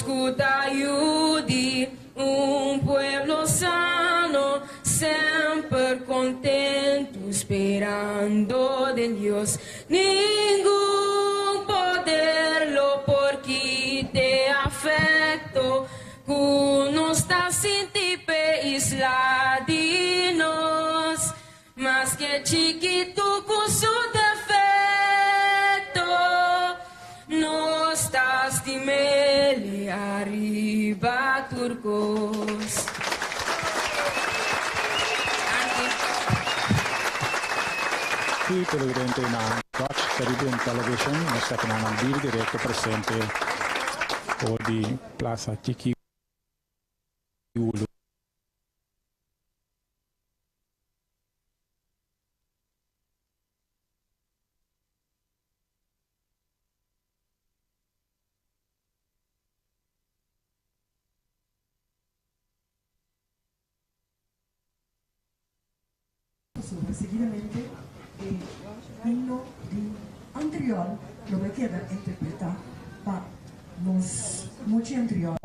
ku ta yu di un pueblo sano, semper kontentu sperando den Dios. Ningun poder lo por kit'e afekto ku nos ta sinti p'e isla di nos. Maske chikitu ku su defekto, nos ta stim'el ariba tur kos. Danki. Y televidente na Dutch Caribbean Television nos ta kina nan bibo directo presente for di Plaza Chikiwulu. Pasobra seguidamente e himno di Antriol lo bai keda interpretá pa nos Mochi Antriol,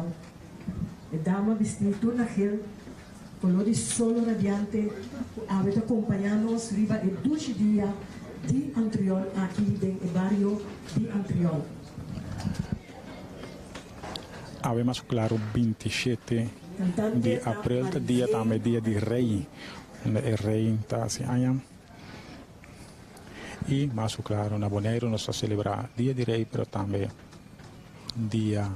e dama bistí tur na gel, koló di solo radiante ku awe ta kompañá nos riba e dushi dia di Antriol aki den e bario di Antriol. Awe mas ku klaru 27 di Kantante ta aprel ta dia Marivié tambe dia di Rei, unda e rei ta hasi aña. I mas ku klaru na Boneiru nos ta selebrá dia di Rei pero tambe dia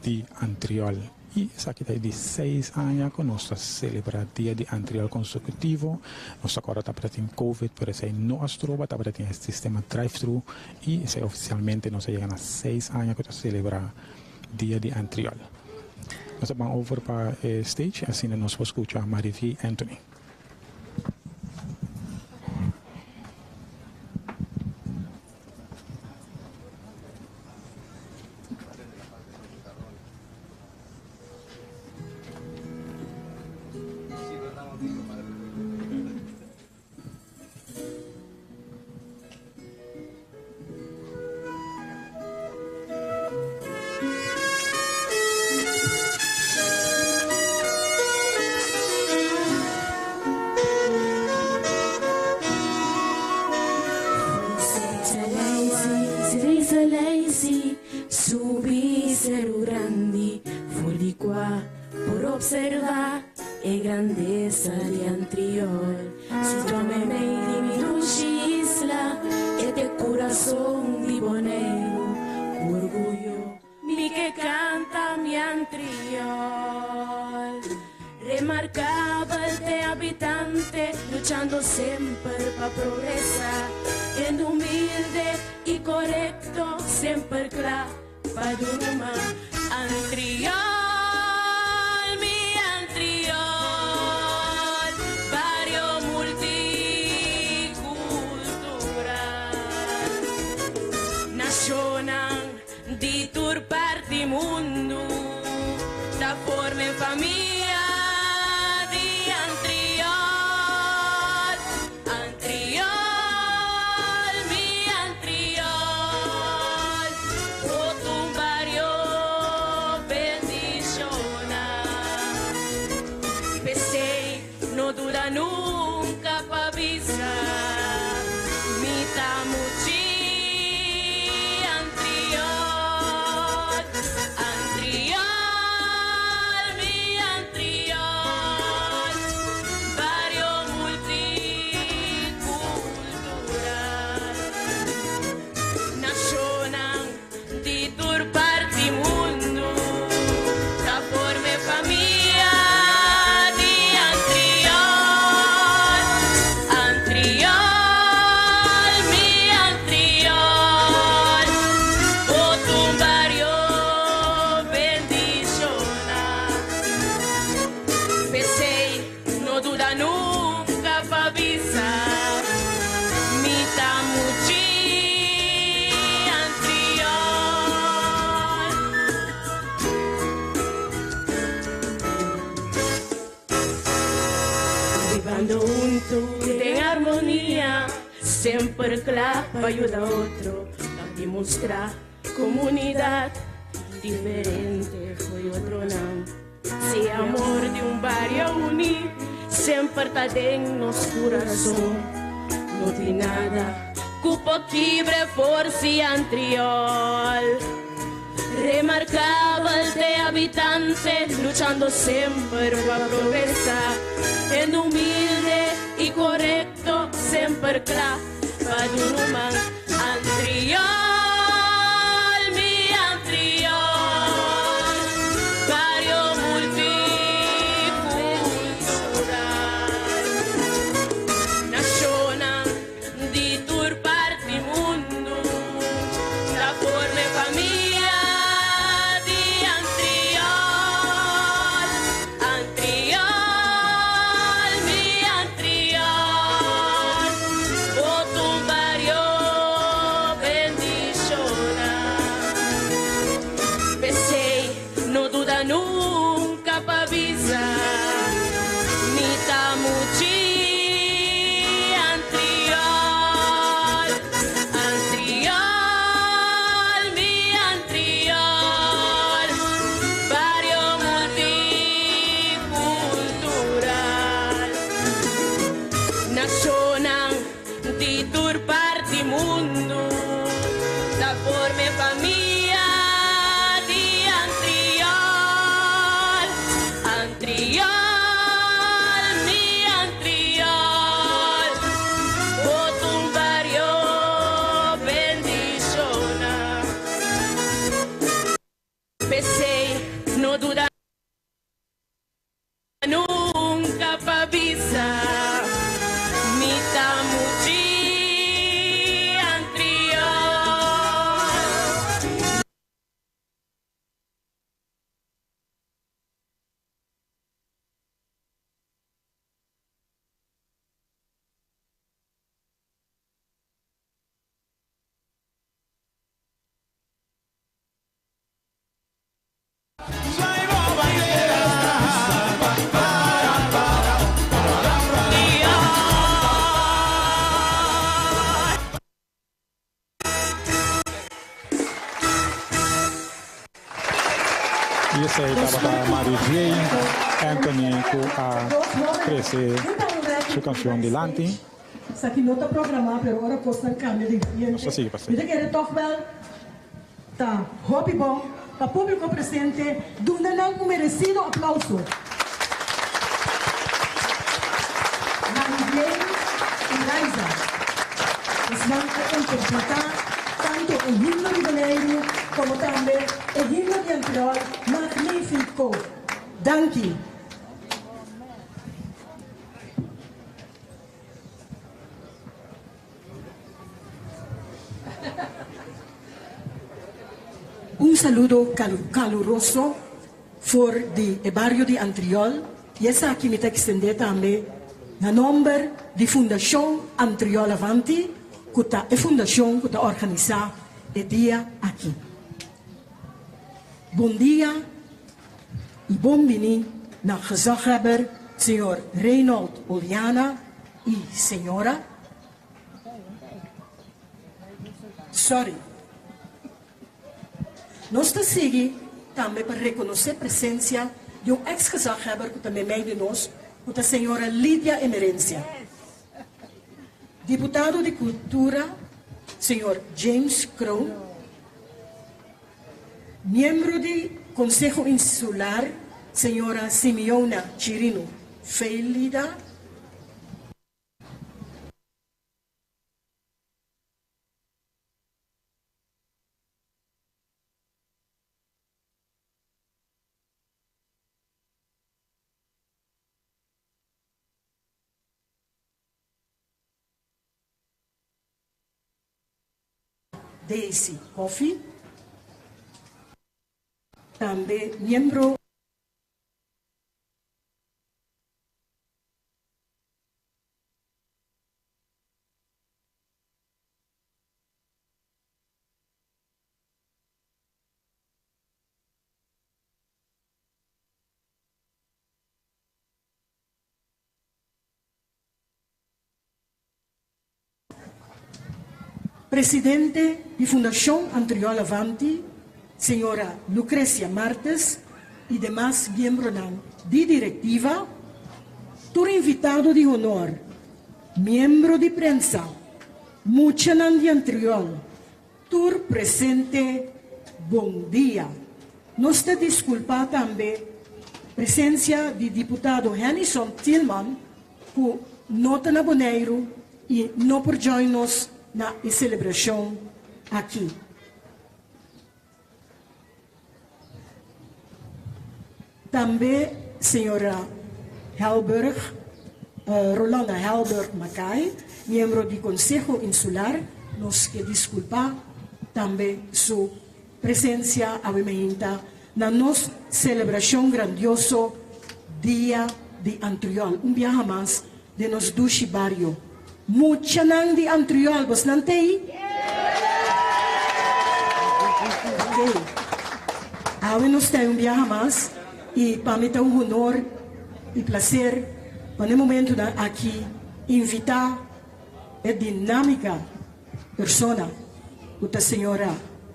di Antriol. I esaki ta e di seis aña ku nos ta selebrá dia di Antriol konsekutivo. Nos ta kòrda tabata tin covid pero esei no a stroba, tabata tin e sistema drive-thru i esei ofisialmente nos a yega na seis aña ku ta selebrá dia di Antriol. Nos ta ban over pa e stage asina nos por skucha Mariví Anthony. Subi Seru Grandi, for di kua por observá e grandesa di Antriol. Situá meimei di mi dushi isla, e t'e kurason di Boneiru. Ku orguyo mi ke kanta mi Antriol. Remarkabel t'e habitante, luchando semper pa progresá. Hende humilde i korekto, semper kla pa duna. Antriol, mi Antriol, bario multikultural. Nashonnan di tur parti mundu ta forma e famia di Antriol. Antriol, mi Antriol, bo ta un bario bendishoná. P'esei no duda nunka pa bisa, Mi ta muchi Antriol. Antriol, mi Antriol, bario multikultural. Nashonnan di tur parti mundu ta forma e famia di Antriol. Antriol, mi Antriol, bo ta un bario bendishoná. P'esei no duda nunka pa bisa, Mi ta muchi Antriol. Bibando huntu den armonia, semper kla pa yuda otro, ta demostrá komunidat. Diferente fo'i otronan. Si amor di un bario uní semper ta den nos kurason, no tin nada ku por kibre forsi Antriol. Remarkabel t'e habitante luchando semper pa progresá, hende humilde i korekto semper kla pa duna un man. Antriol, mi Antriol, bario multikultural. Nashonnan di tur parti mundu ta forma e famia di Antriol. Antriol, mi Antriol, bo ta un bario bendishoná. P'esei no duda nunka pa bisa, Mi ta muchi Antriol. Antriol, mi Antriol, bario multikultural. Nashonnan di tur parti mundu ta forma e famia di Antriol. Antriol, mi Antriol, bo ta un bario bendishoná. P'esei no duda nunka pa bisa, Mi ta muchi Antriol. Y esey tabata Marivier Anthony cu a trece su cancion dilanti. Esaki no ta programá, pero ora kosnan kambia di repente, Nos ta sigui pa mi ta kere tòg wèl ta hopi bon pa públiko presente duna nan un meresido aplauso. Marivier i Raiza, esnan a interpretá tantu e himno di Boneiru komo tambe e himno di Antriol magnífiko. Danki. Un saludo caluroso for di e bario di Antriol y esaki mi ta extende tambe na nomber di Fundacion Antriol Avanti cu ta e fundacion cu ta organisa e dia aki. Bon dia y bon bini na gezaghebber señor Reynold Oleana y señora. Sorry. Nos ta sigui tambe pa reconoce presencia di un ex gezaghebber cu ta meimei di nos, cu ta señora Lydia Emerencia. Diputado di Cultura, señor James Kroon. Miembro di Conseho Insular, señora Simeona Chirino Felida. Daisy Coffie, tambe miembro. Presidente di Fundashon Antriol Avanti, señora Lucrecia Martes i demas miembronan di direktiva, tur invitado di honor, miembro di prensa, muchanan di Antriol, tur presente, bon dia. Nos ta diskulpá tambe presensia di diputado Hennyson Thielman ku no ta na Boneiru i no por join nos na e selebrashon aki. Tambe señora Helberg, Rolanda Helberg Mackay, miembro di Konseho Insular, nos ke diskulpá tambe su presensia awe mainta na nos selebrashon grandioso Dia di Antriol, un biaha mas den nos dushi bario. Muchanan di Antriol, bosnan t'ei? Ok. Awe nos ta un biaha mas i pa mi ta un honor i placer pa n'e momentunan aki invita e dinamica persona cu ta señora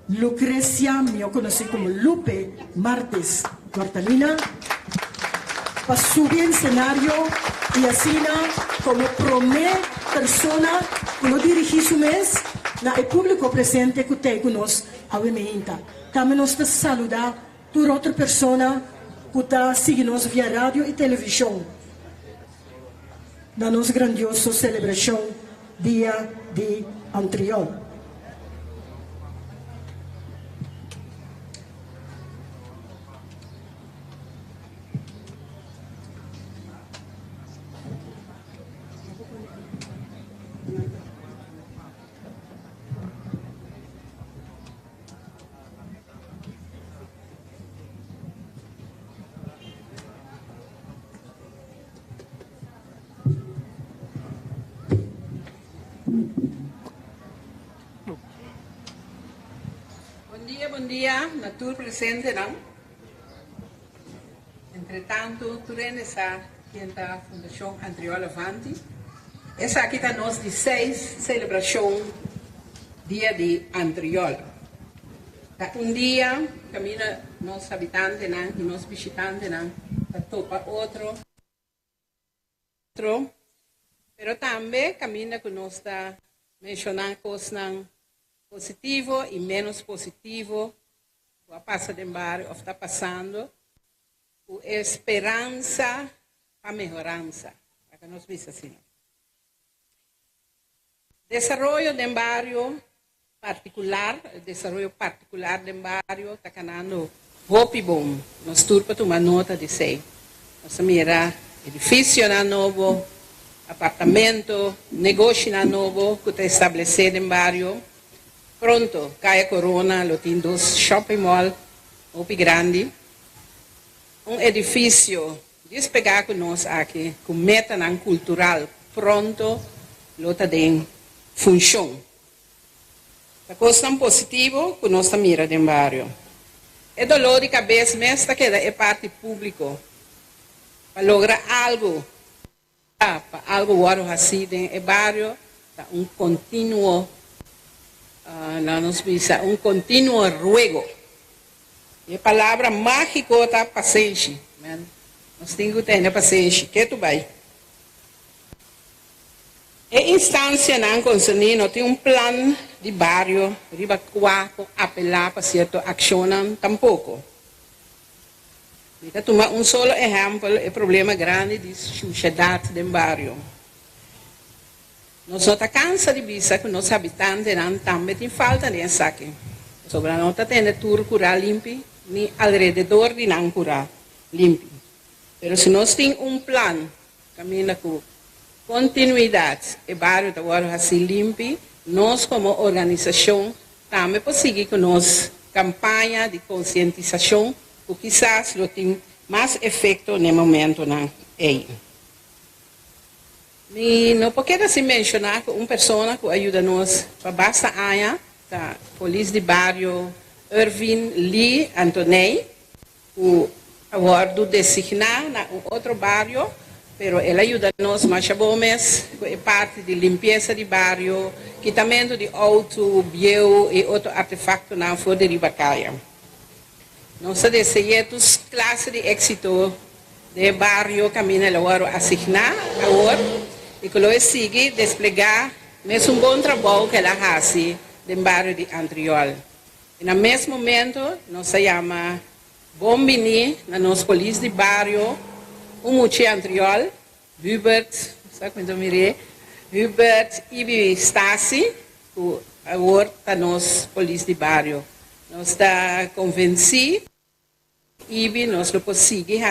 Lucrecia, mihor conoci como Lupe Martes Guartalina, pa subi escenario y asina como prome persona cu lo dirigi su mes na e publico presente cu t'ey cu nos awe meinta. Tambe nos ta saluda tur otro persona cu ta sigui nos via radio y television na nos grandioso celebracion Dia di Antriol. Bon dia, bon dia na tur presentenan. Entretantu tur hende sa ken ta Fundashon Antriol Avanti. Esaki ta nos di seis selebrashon Dia di Antriol. Ta un dia kaminda nos habitantenan i nos bishitantenan ta topa otro, pero tambe kaminda ku nos ta menshoná kosnan positivo i ménos positivo ku a pasa den bario òf ta pasando, ku e speransa pa mehoransa, laga nos bisa asina. Desaroyo den bario partikular, desaroyo partikular den bario ta kanando hopi bon. Nos tur por tuma nota di esei. Nos ta mira edifisionan nobo, apartamento, negoshinan nobo ku ta establesé den bario. Pronto Kaya Korona lo tin dos shopping mall hopi grandi. Un edifisio Despegá ku nos aki ku metanan kultural pronto lo ta den funshon. Ta kosnan positivo ku nos ta mira den bario. E doló di kabes mes ta keda e parti públiko. Pa logra algu, pa algu wòrdu hasí den e bario ta un kontinuo, laga nos bisa, un kontinuo ruego. E palabra mágiko ta pasenshi. Men, nos tin ku tene pasenshi. Ke tu bai? E instansianan konserní no tin un plan di bario riba kua por apelá pa sierto akshonnan tampoko. Mi ta tuma un solo ehèmpel, e problema grandi di shushedat den bario. Nos no ta kansa di bisa ku nos habitantenan tambe tin falta den esaki, pasobra no ta tene tur kurá limpi ni alrededor di nan kurá limpi. Pero si nos tin un plan kaminda ku kontinuidat e bario ta wòrdu hasí limpi, nos komo organisashon tambe por sigui ku nos kampaña di konsientisashon ku kisas lo tin mas efekto n'e momentonan ei. Mi no por keda sin menshoná ku un persona ku a yuda nos pa basta aña ta polis di bario Irvin Lee Antoney ku a wòrdu designá na un otro bario pero el a yuda nos masha bon mes ku e parti di limpiesa di bario, kitamentu di outo bieu i otro artefaktonan for di riba kaya. Nos ta dese'é tur klase di éksito den e bario kaminda el a wòrdu asigná awor i ku lo e sigui desplegá mesun bon trabou ku el a hasi den bario di Antriol. I na mes momento nos ta yama bon biní na nos polis di bario, un much'é Antriol, Hubert, sa ku mi ta mir'é, Hubert Ibi Stasi, ku awor ta nos polis di bario. Nos ta konvensí Ibi nos lo por sigui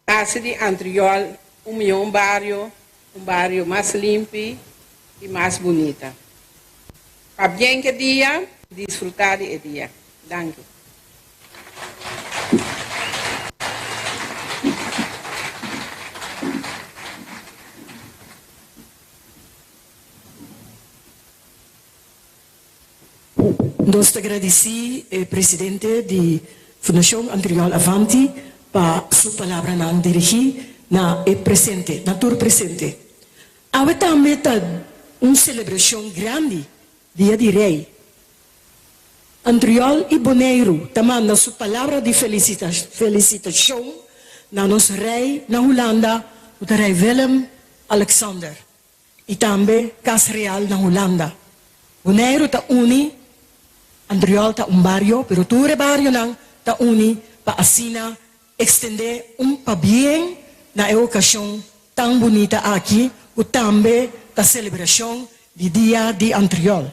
Hasi di Antriol un mihó bario, un bario mas limpi i mas bunita. Pabien ku e dia, disfrutá di e dia. Danki. Nos ta gradisí e presidente di Fundashon Antriol Avanti pa su palabranan dirigí na e presente, na tur presente. Awe tambe ta un selebrashon grandi, Dia di Rei. Antriol i Boneiru ta manda su palabra di felisitashon na nos Rei na Hulanda ku ta Rei Willem Alexander. I tambe Kas Real na Hulanda. Boneiru ta uni, Andriol ta un bario, pero tur e barionan ta uni pa asina ekstendé un pabien na e okashon tan bunita aki ku tambe ta selebrashon di Dia di Antriol.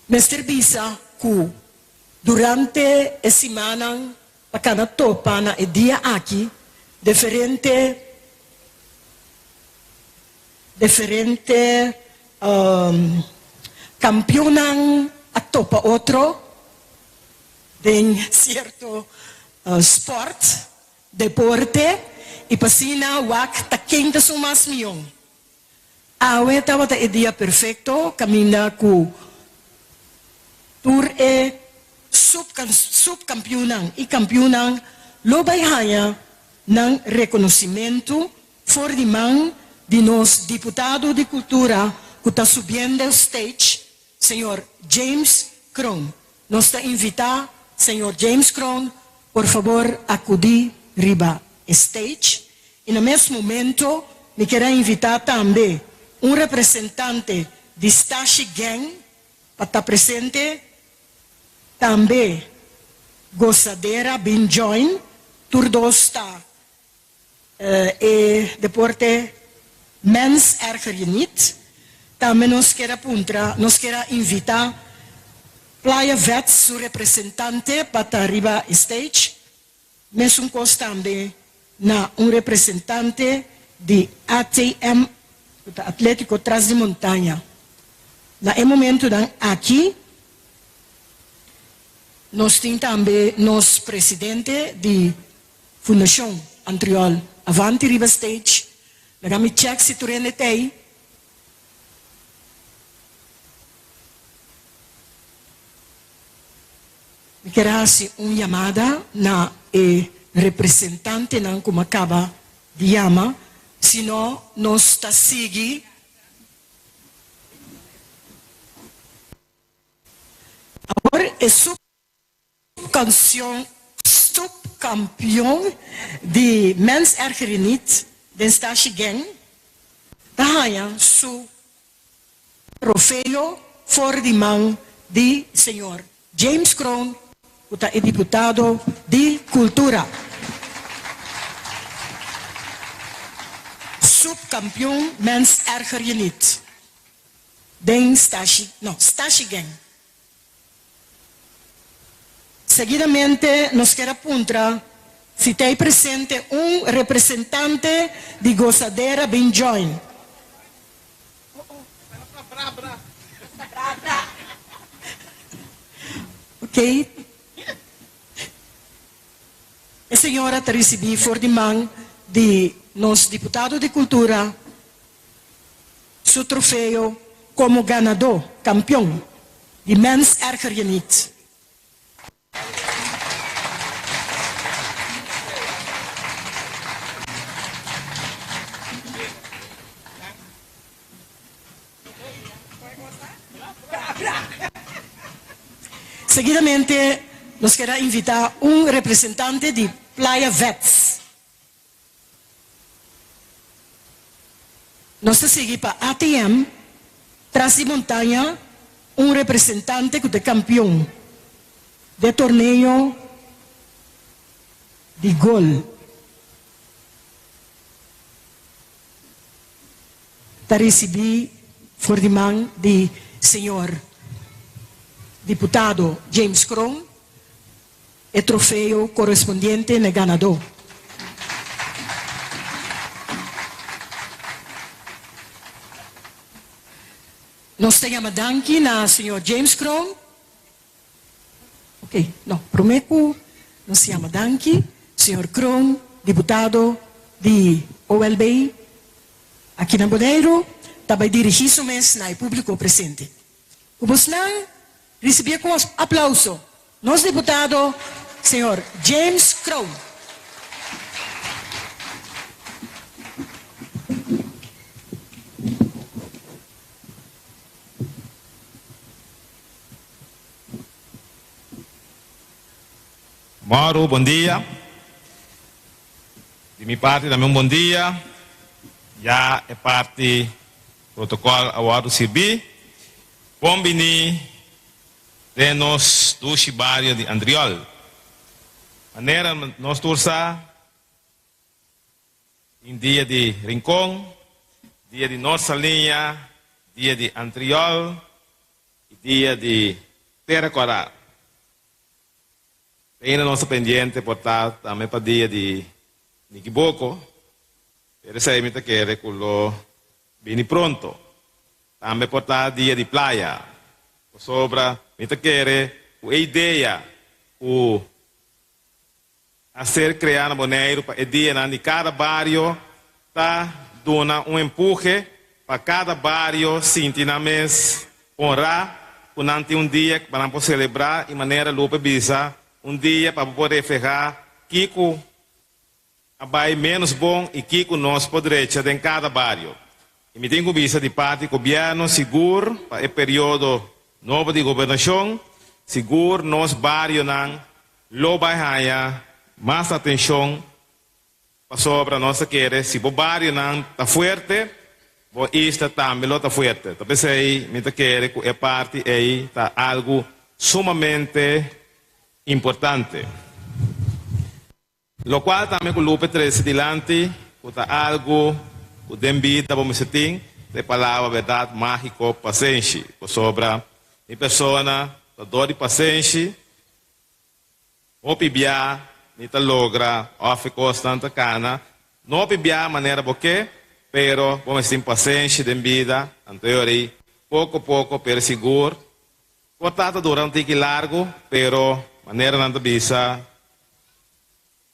Mester bisa ku durante e simannan Pa kada topa na e dia aki deferente deferente kampionnan a topa otro den sierto sport, deporte i pa asina wak ta ken ta su mas mion. Awe tabata e dia perfecto caminda cu tur e subcampeonnan y campeonnan lo bay haya nan reconocimento for di man di nos diputado di cultura cu ta subiendo stage, señor James Kroon. Nos ta invita señor James Kroon por fabor acudi riba e stage y na mes momento mi kier a invita tambe un representante di Stashi Gang pa ta presente tambe Gozadera bin join tur dos ta E deporte Mens Erger Je Niet. Tambe nos kier a puntra, nos kier a invita Playa Vets su representante pa ta riba e stage. Mesun kos tambe na un representante di ATM, ku ta Atletico Tras di Montaña. Na e momentunan aki nos tin tambe nos presidente di Fundashon Antriol Avanti riba stage. Laga mi check si tur hende t'ei. Mi kier hasi un yamada na e representantenan ku m'a kaba di yama, si no nos ta sigui. Awor e Subkancion Subkampion di Mens Erger Je Niet den Stashi Gang ta haña su trofeo for di man di señor James Kroon ku ta e diputado di Kultura. Subkampion Mens Erger Je Niet den Stashi no Stashi Gang. Seguidamente nos kier a puntra si t'ei presente un representante di Gozadera bin join. Ok. E señora ta ricibi for di man di nos diputado di cultura su trofeo como ganador, campeon. Di Mens Erger Je Niet. Seguidamente nos kier a invita un representante di Playa Vets. Nos ta sigui pa ATM, tras di montaña, un representante ku ta e kampion de torneo di gol ta risibí for di man di señor diputado James Kroon e trofeo korespondiente na e ganadó. Nos ta yama danki na señor James Kroon. Ok, no, promé ku nos yama danki, señor Kroon, diputado di OLB aki na Boneiru, ta bai dirigí su mes na e públiko presente. Ku bosnan risibié ku aplauso nos diputado señor James Kroon. Maru, bon dia. Di mi parti tambe un bon dia. Ya e parti protocol a wordo sirbi. Bon bini den nos dushi bario di Andriol. Manera nos tur sa, tin dia di Rincon, dia di Noord Saliña, dia di Antriol y dia di Tera Cora. Ainda nos ta pendiente por ta tambe pa dia di Nikiboko, pero esei mi ta kere ku lo bini pronto. Tambe por ta dia di playa, pasobra mi ta kere ku e idea ku a ser kreá na Boneiru pa e dianan di kada bario ta duna un empuhe pa kada bario sinti nan mes honrá ku nan tin un dia pa nan por selebrá i manera Lupe bisa un dia pa bo por reflehá kiko a bai ménos bon i kiko nos por drecha den kada bario. I mi tin ku bisa di parti gobièrnu sigur pa e periodo nobo di gobernashon sigur nos barionan Lo bai haña mas atenshon pasobra nos ta kere si bo barionan ta fuerte, bo isla tambe lo ta fuerte. Ta p'esei mi ta kere ku e parti ei ta algu sumamente importante. Lokual tambe ku Lupe trese dilanti ku ta algu ku den bida bo mester tin, ta e palabra bèrdat mágiko pasenshi. Pasobra mi persona ta dor di pasenshi, hopi bia mi ta logra òf e kosnan ta kana, no hopi bia manera bo ke, pero bo mester tin pasenshi den bida, anto e ora ei poko poko pero sigur por ta ta dura un tiki largu, pero manera nan ta bisa,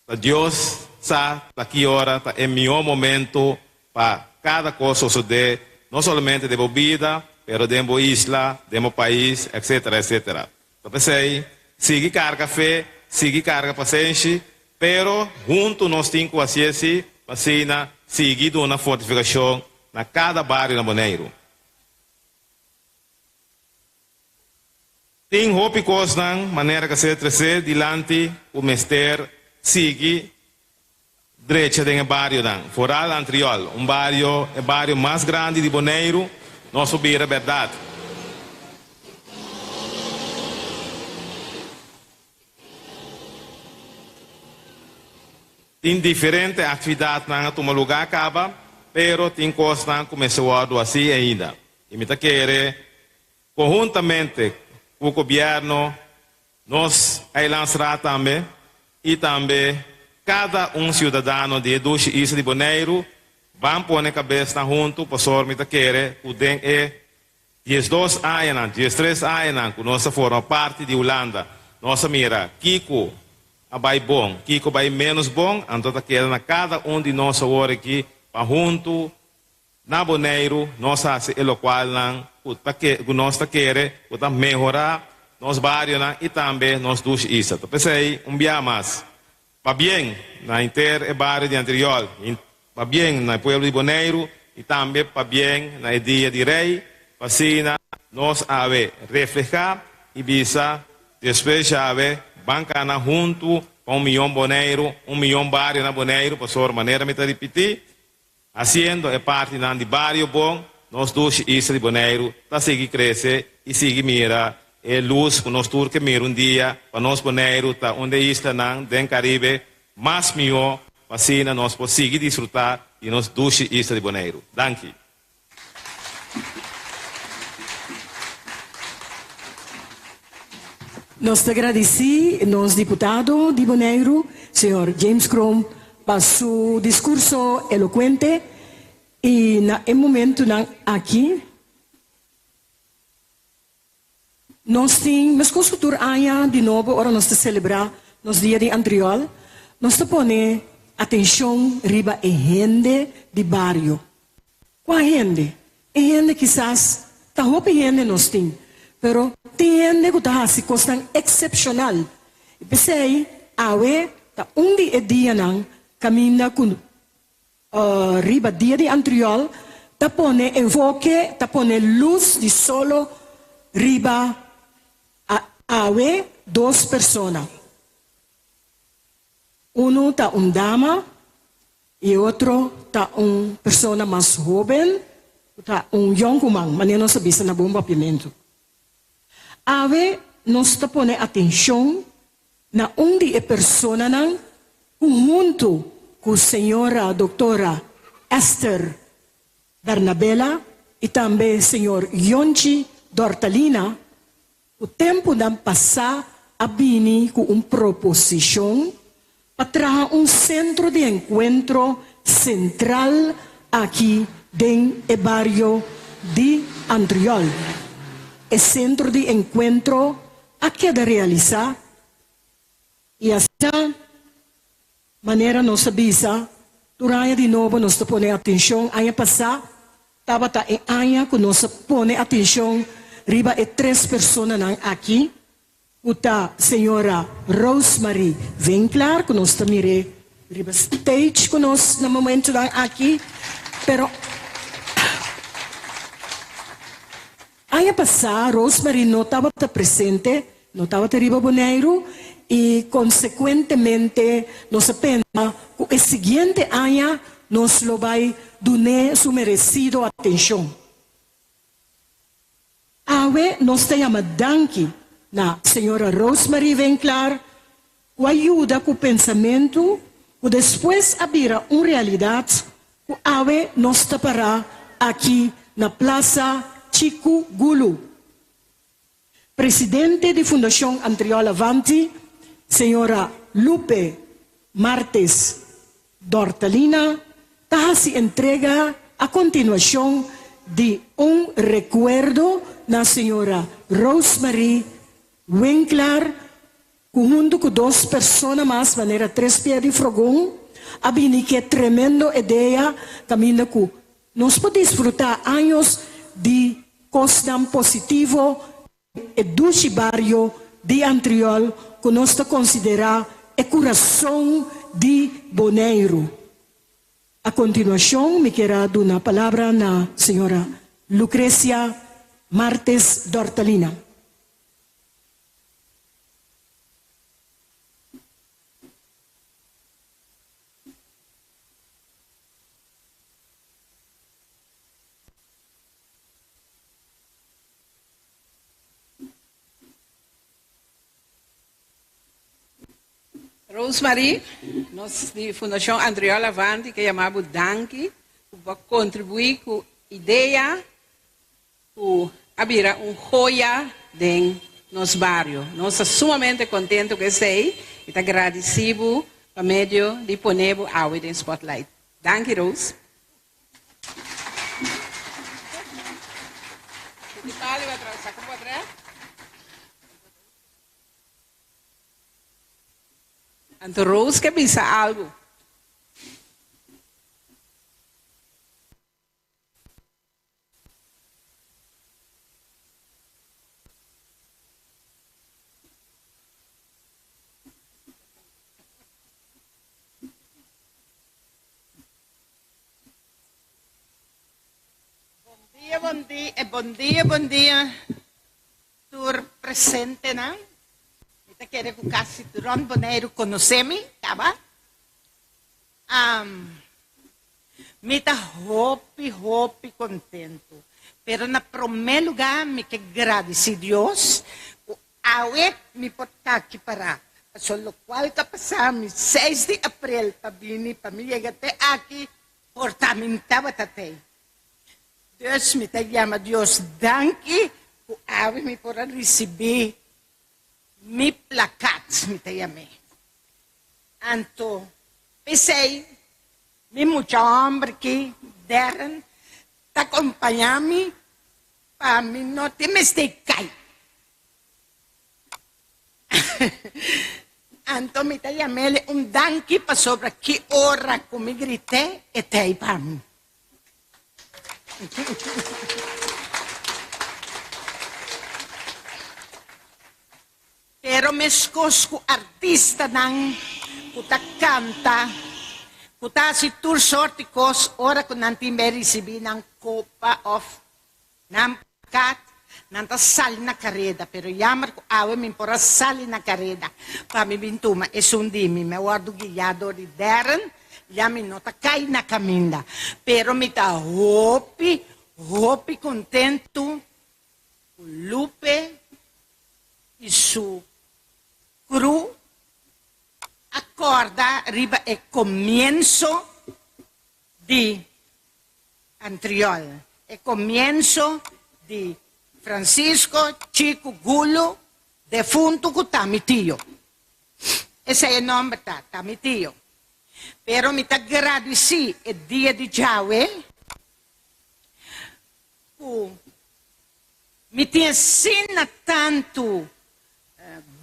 Ta Dios sa ta ki ora ta e mihó momento pa kada kos sosodé, no solamente den bo bida, pero den bo isla, den bo pais, etcétera, etcétera. Ta p'esei, sigui karga fe, sigui karga pasenshi, pero huntu nos tin ku hasié si pa asina sigui duna fortifikashon na kada bario na Boneiru. Tin hopi kosnan manera ka ser tresé dilanti ku mester sigui drecha den e barionan. Foral Antriol, un bario, e bario mas grandi di Boneiru, nos por bira bèrdat. Tin diferente aktividatnan a tuma lugá kaba, pero tin kosnan ku mester wòrdu hasi ainda. I mi ta kere Conhuntamente cu Gobierno nos Eilandsraad tambe y tambe cada un ciudadano di e dushi isla di Boneiru ban pone cabesnan hunto pasobra mi ta kere cu den e 12 añanan, 13 añanan cu nos a forma parti di Hulanda nos a mira kico a bay bon, kico a bay menos bon, anto ta keda na cada un di nos awor aki pa hunto. Na Boneiru nos hasi e lokualnan ku ta ku nos ta kere ku ta mehorá nos barionan i tambe nos dushi isla. Ta p'esei un bia mas, pabien na henter e bario di Antriol, pabien na e pueblo di Boneiru i tambe pabien na e Dia di Rei, pa asina nos awe reflehá i bisa despues awe ban kana huntu pa un miyon Boneiru, un miyon bario na Boneiru, pasobra manera mi ta ripití, Hasiendo e partinan di bario bon, nos dushi isla di Boneiru ta sigui krese i sigui mira e lus ku nos tur ke mira un dia pa nos Boneiru ta un de islanan den Karibe mas mihó pa asina nos por sigui disfrutá di nos dushi isla di Boneiru. Danki. Nos ta gradisí nos diputado di Boneiru, señor James Kroon, pa su diskurso elokuente i na e momentunan aki nos tin, meskos ku tur aña di nobo ora nos ta selebrá nos Dia di Antriol, nos ta pone atenshon riba e hende di bario. Kua hende? E hende kisas ta hopi hende nos tin, pero tin hende ku ta hasi kosnan eksepshonal. I p'esei awe ta un di e dianan kaminda ku riba Dia di Antriol ta pone enfoke, ta pone lus di solo riba awe dos persona. Unu ta un dama i e otro ta un persona mas hóben ku ta un yònkuman, manera nos ta bisa na bon papiamentu. Awe nos ta pone atenshon na un di e personanan ku huntu ku señora doktora Esther Bernabela i tambe señor Yonchi Dortalina Ku tempunan pasá a bini ku un proposishon pa traha un sentro di enkuentro sentral aki den e bario di Antriol. E sentro di enkuentro a keda realisá i asina manera nos a bisa tur aña di nobo nos ta pone atenshon. Aña pasá tabata e aña ku nos a pone atenshon riba e tres personanan aki ku ta señora Rosemarie Winklaar ku nos ta mir'é riba stage ku nos na momentunan aki pero Aña pasá Rosemarie no tabata presente, no tabata riba Boneiru i konsekuentemente nos a pensa ku e siguiente aña nos lo bai dun'é su meresido atenshon. Awe nos ta yama danki na señora Rosemarie Winklaar ku a yuda ku pensamentu ku despues a bira un realidat ku awe nos ta pará aki na Plaza Chiku Gulu. Presidente di Fundashon Antriol Avanti, señora Lupe Martes Dortalina ta hasi entrega a kontinuashon di un rekuerdo na señora Rosemarie Winklaar ku huntu ku dos persona mas manera tres pia di frogon a bini ku e tremendo idea kaminda ku nos por disfrutá años di kosnan positivo den e dushi bario di Antriol ku nos ta konsiderá e kurason di Boneiru. A kontinuashon mi kier a duna palabra na señora Lucrecia Martes Dortalina. Rosemarie, nos di Fundashon Andriol Avanti ke yama bo danki ku bo a kontribuí ku idea Ku a bira un joya den nos bario. Nos ta sumamente contento ku esei i ta gradisí bo pa medio di pone bo awe den spotlight. Danki Rose. Anto Rose ke bisa algu. dia, bon dia, eh, bon dia, bon dia, tur presentenan. Mi ta kere ku kasi tur rònt Boneiru konosé mi, kaba. Um, mi ta hopi, hopi kontentu. Pero na promé lugá mi ke gradisí Dios ku awe mi por ta aki pará. Pasobra lokual ku a pasá mi seis di aprel pa bini pa mi yega te aki, por ta mi tabata tei. Dus mi ta yama Dios danki ku awe mi por a risibí mi plakat, mi ta yam'é. Anto p'esei mi mucha hòmber ki, Darren, ta kompañá mi pa mi no tin mester kai. Anto mi ta yam'el un danki pasobra ki ora ku mi grit'é e ta ei pa mi. Pero meskos ku artistanan ku ta kanta, ku ta hasi tur sorti kos ora ku nan tin bai risibí nan kopa òf nan plakat, nan ta sali na kareda. Pero yammer ku awe mi por a sali na kareda pa mi bin tuma esun di mi. Mi a wòrdu guiá dor di Darren, ya mi no ta kai na kaminda. Pero mi ta hopi, hopi kontentu ku Lupe i su crew a kòrda riba e komienso di Antriol, e komienso di Francisco Chico Gulo, defuntu ku ta mi tio. Esei e nòmber ta, ta mi tio. Pero mi ta gradisí e dia di djawe ku mi tin asina tantu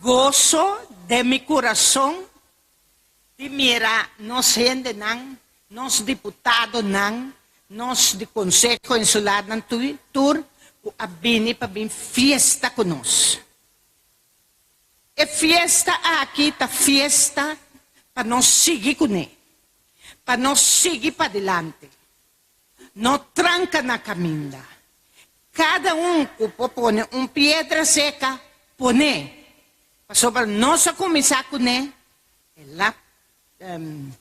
goso den mi kurason di mira nos hendenan, nos diputadonan, nos di Konseho Insularnan tur ku a bini pa bin fiesta ku nos. E fiesta aki ta fiesta pa nos sigui kuné, pa nos sigui padilanti. No tranka na kaminda. Kada un ku por pone un piedra seka, pon'é. Pasobra nos a kuminsá kuné, el a, kon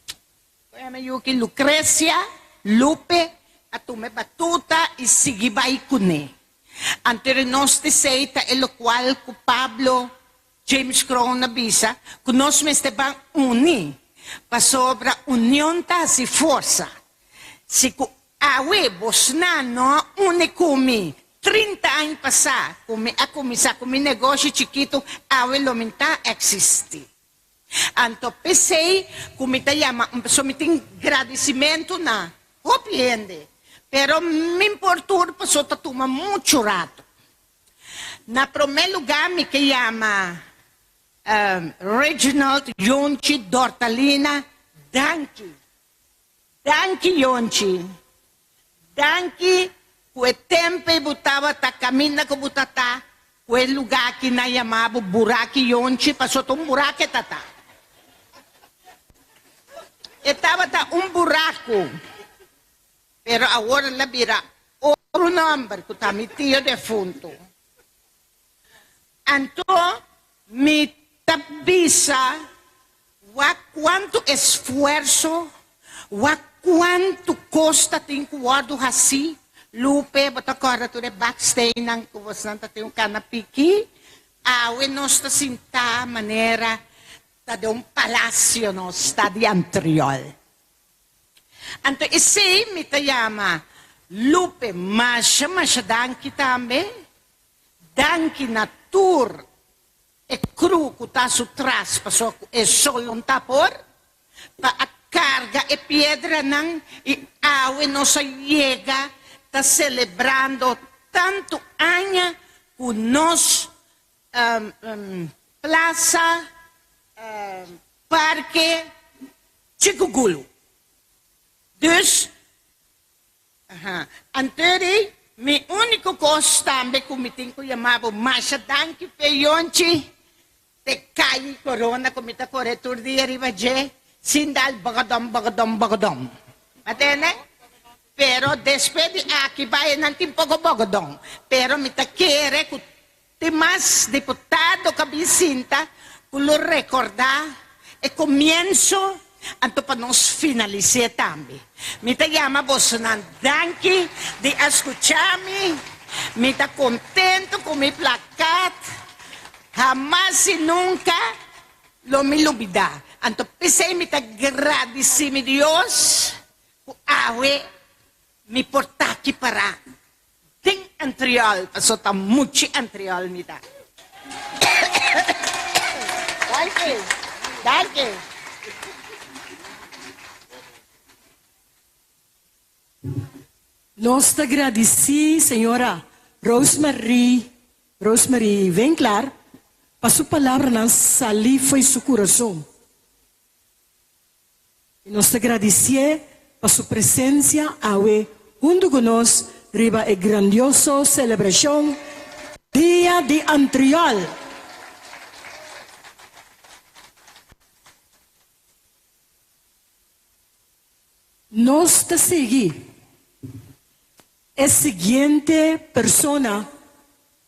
yama yuki, Lucrecia Lupe a tuma e batuta i sigui bai kuné. Anto nos ta esei ta e lokual ku Pablo James Kroon a bisa ku nos mester ban uni, pasobra union ta hasi forsa. Si ku awe bosnan no a uni ku mi 30 aña pasá ku mi a kuminsá ku mi negoshi chikitu, awe lo mi ta eksistí. Anto p'esei ku mi ta yama un persona, mi tin gradisimentu na hopi hende, pero mi por tur pasobra ta tuma muchu ratu. Na promé lugá mi ke yama Reginald Yonchi Dortalina danki. Danki Yonchi. Danki ku e tempu ei bo tabata kaminda ku bo ta ta ku e lugá aki nan yama bo Buraki Yonchi pasobra ta un buraki e ta ta. E tabata un buraku. Pero awor el a bira otro nomber cu ta mi tio defunto. Anto mi ta bisa wak cuanto esfuerzo, wak cuanto cos ta tin cu wordo haci. Lupe, bo ta corda tur e baksteennan cu bosnan ta tin un cana piki? Awe nos ta sinta manera ta den un palacio nos ta di Antriol. Anto esei mi ta yama Lupe masha masha danki tambe. Danki na tur e crew ku ta su tras pasobra ku e sol no ta por pa a karga e piedranan i awe nos a yega ta selebrando tantu aña ku nos plaza parke Chikugulu. Dus, aha, antori mi úniko kos tambe ku mi tin ku yama bo masha danki p'e yonchi te kai korona ku mi ta kore tur dia riba dje sin dal bogodom bogodom bogodom. Matende? Pero despues di aki bai nan tin poko bogodon. Pero mi ta kere ku tin mas diputado ku a bin sinta ku lo rekordá e komienso anto pa nos finalis'é tambe. Mi ta yama bosonan danki di a skucha mi. Mi ta kontento ku mi plakat. Hamas i nunka lo mi lubidá. Anto p'esei mi ta gradisí mi Dios Ku awe mi por ta aki pará den Antriol, paso ta muchi Antriol mi ta. Danki, danki. Nos ta gradisí señora Rosemarie Rosemarie Winklaar pa su palabranan salí fo'i su kurason. I nos ta gradisié pa su presensia awe huntu ku nos riba e grandioso selebrashon Dia di Antriol. Nos ta sigui e siguiente persona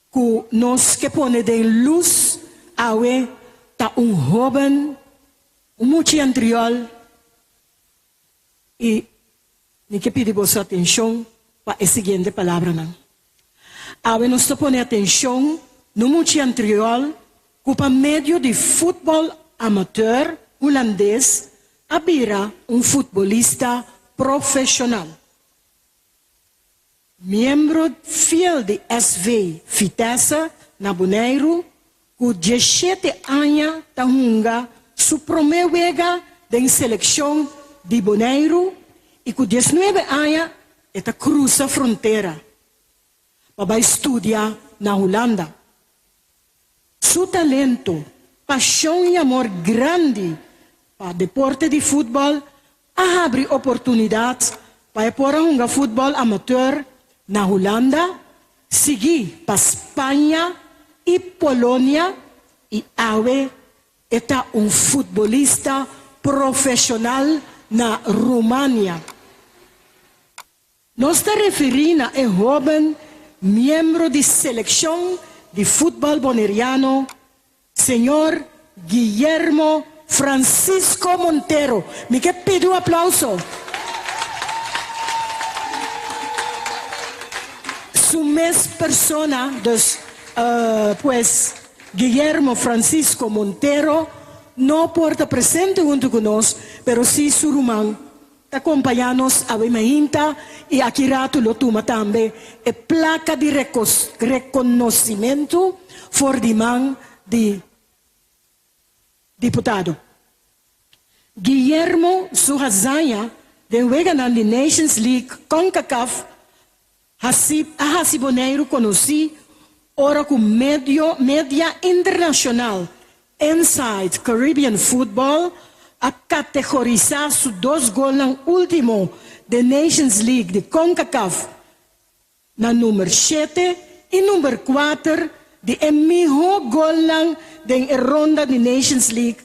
ku nos ke pone den lus awe ta un hóben, un muchi antriòl i mi ke pidi boso atenshon pa e siguiente palabranan. Awe nos ta pone atenshon na un muchi antriòl ku pa medio di futbòl amateur hulandes a bira un futbolista profeshonal. Miembro fiel di SV Vitesse na Boneiru, ku diesshete aña ta hunga su promé wega den selekshon di Boneiru i ku diesnuebe aña e ta krusa frontera pa bai studia na Hulanda. Su talento, pashon i amor grandi pa deporte di futbòl a habri oportunidat pa e por a hunga futbòl amateur na Hulanda, sigui pa Spaña i Polonia i awe e ta un futbolista profeshonal na Rumania. Nos ta referí na e hóben miembro di selekshon di futbòl boneriano, señor Guillermo Francisco Montero. Mi ke pidi un aplauso. Su mes persona, dus, pues, Guillermo Francisco Montero no por ta presente huntu ku nos, pero sí su ruman Ta kompañá nos awe mainta i aki ratu lo tuma tambe e plaka di rekonosimentu for di man di diputado. Guillermo su hazaña den weganan di Nations League Concacaf hasi a hasi Boneiru konosí ora ku medio media internashonal Inside Caribbean Football a kategorisá su dos golnan último den Nations League di Concacaf na number shete i number kuater di e mihó golnan den e ronda di Nations League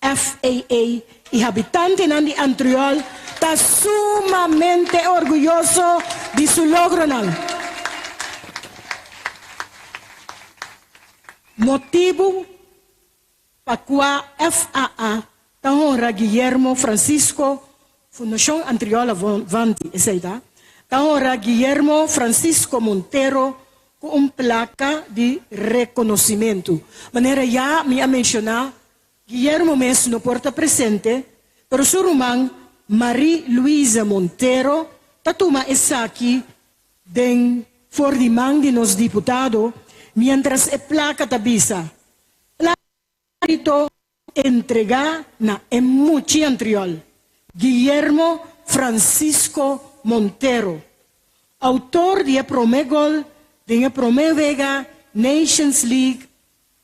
FAA i habitantenan di Antriol ta sumamente orguyoso di su logronan. Motibu pa kua FAA ta honra Guillermo Francisco, Fundashon Antriol Avanti, esei ta, ta honra Guillermo Francisco Montero ku un plaka di rekonosimentu. Manera ya mi a menshoná, Guillermo mes no por ta presente, pero su ruman Marie Louise Montero ta tuma esaki den for di man di nos diputado, mientras e plaka ta bisa, Plaka entregá na e muchi antriol, Guillermo Francisco Montero, autor di e promé gol den e promé wega Nations League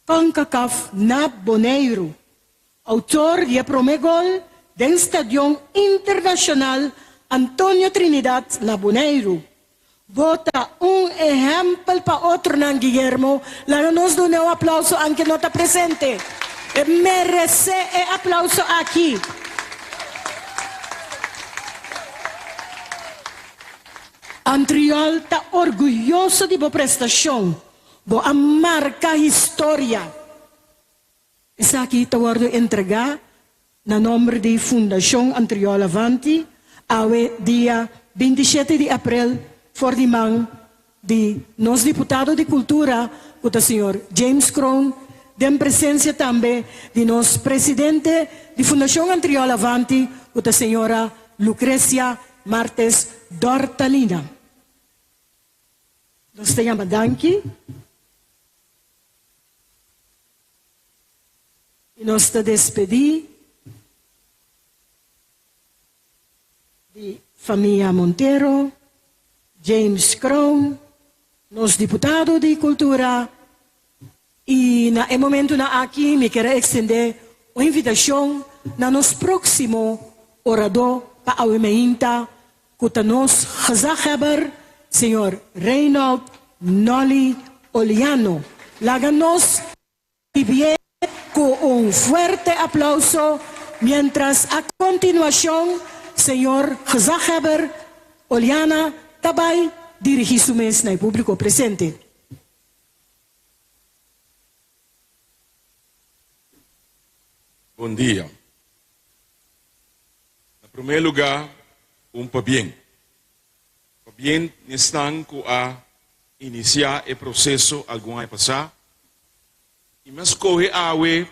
Concacaf na Boneiru, autor di e promé gol den Stadion Internashonal Antonio Trinidad na Boneiru. Bo ta un ehèmpel pa otronan, Guillermo. Laga nos dun'é un aplauso anke no ta presente. E meresé e aplauso aki. Antriol ta orguyoso di bo prestashon, bo a marka historia. Esaki ta wòrdu entregá na nòmber di Fundashon Antriol Avanti awe dia 27 di aprel for di man di nos diputado di Kultura ku ta señor James Kroon den presensia tambe di nos presidente di Fundashon Antriol Avanti ku ta señora Lucrecia Martes Dortalina. Nos ta yama danki. I nos ta despedí di famia Montero, James Kroon, nos diputado di Kultura, i na e momentunan aki mi kier a ekstendé un invitashon na nos próksimo oradó pa awe meinta ku ta nos gezaghebber, señor Reynold Nolly Oliano. Laga nos ribié ku un fuerte aplauso miéntras a kontinuashon señor gezaghebber Oliana ta bai dirigí su mes na e públiko presente. Bon dia. Na promé lugá, un pabien. Pabien n'esnan ku a inisiá e proseso algun aña pasá i mi a skohe awe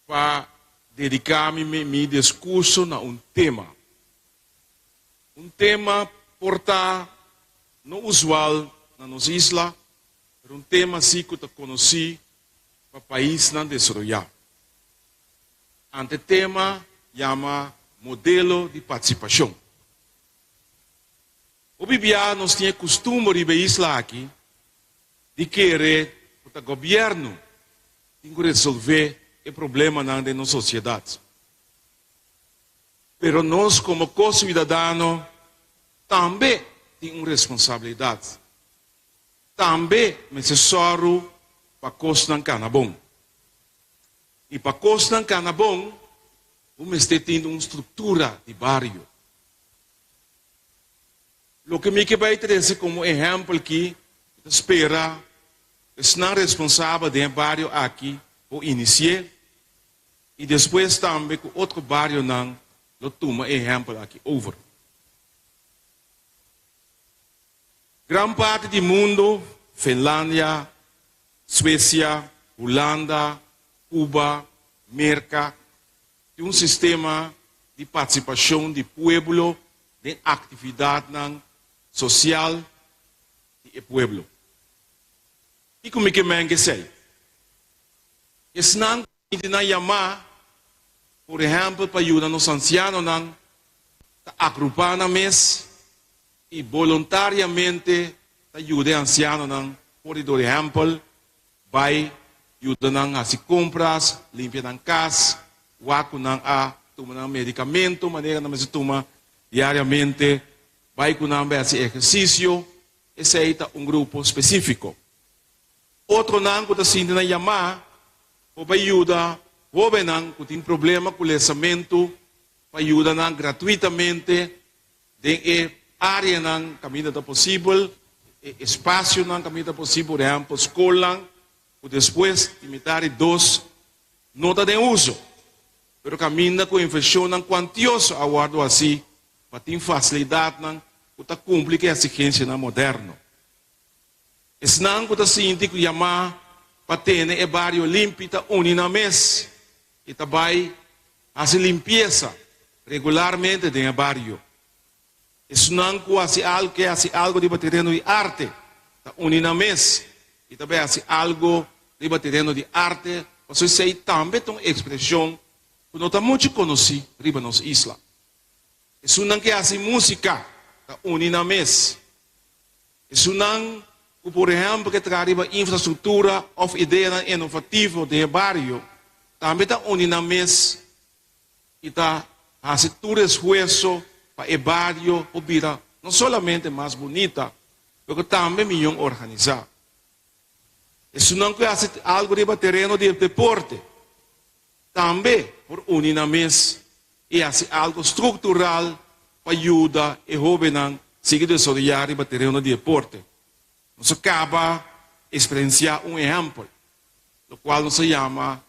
pa dediká mi mi diskurso na un tema. Un tema por ta no usual na nos isla, pero un tema si ku ta konosí pa paisnan desaroyá. Ante tema yama modelo di partisipashon. Hopi bia nos tin e kustumber riba e isla aki di kere ku ta gobièrnu tin ku resolvé e problemanan den nos sosiedat. Pero nos komo ko-siudadano tambe tin un responsabilidat. Tambe mester sòru pa kosnan kana bon. I pa kosnan kana bon, bo mester tin un struktura di bario. Loke mi ke bai trese komo ehèmpel ki, mi ta spera esnan responsabel den e bario aki por inisi'é i despues tambe ku otro barionan lo tuma e ehèmpel aki over. Gran parti di mundu, Finlandia, Suesia, Hulanda, Cuba, Merka, tin un sistema di partisipashon di pueblo den aktividatnan sosial di e pueblo. Kiko mi ke men ku esei? Esnan ku mi nan yamá, por ehèmpel pa yuda nos ansianonan, ta agrupá nan mes i boluntariamente ta yuda e ansianonan, por di dor ehèmpel, bai yuda nan hasi kompras, limpia nan kas, wak ku nan a tuma nan medikamento manera nan mester tuma diariamente, bai ku nan bai hasi ehersisio, esei ta un grupo spesífiko. Otronan ku ta sinti nan yamá por bai yuda hóbennan ku tin problema ku lesamentu pa yuda nan gratuitamente Den e áreanan kaminda ta posibel, e espasionan kaminda ta posibel, por ehèmpel skolnan ku despues di mitar di dos no ta den uso, pero kaminda ku invershonnan kuantioso a wòrdu hasí pa tin fasilidatnan ku ta kumpli ku e eksigensianan moderno. Esnan ku ta sinti ku yamá pa tene e bario limpi ta uni nan mes i ta bai hasi limpiesa regularmente den e bario. Esnan ku hasi algu ke hasi algu riba tereno di arte ta uni nan mes i ta bai hasi algu riba tereno di arte pasobra esei tambe ta un ekspreshon ku no ta muchu konosí riba nos isla. Esunnan ke hasi músika ta uni nan mes. Esunnan ku por ehèmpel ke traha riba infrastruktura òf ideanan inovativo den e bario tambe ta uni nan mes i ta hasi tur esfuerso pa e bario por bira no solamente mas bunita pero tambe miyon organisá. Esunnan ku hasi algu riba tereno di deporte tambe por uni nan mes i hasi algu struktural pa yuda e hóbennan. sigui desaroyá riba tereno di deporte. Nos a kaba eksperensiá un ehèmpel, lokual nos a yama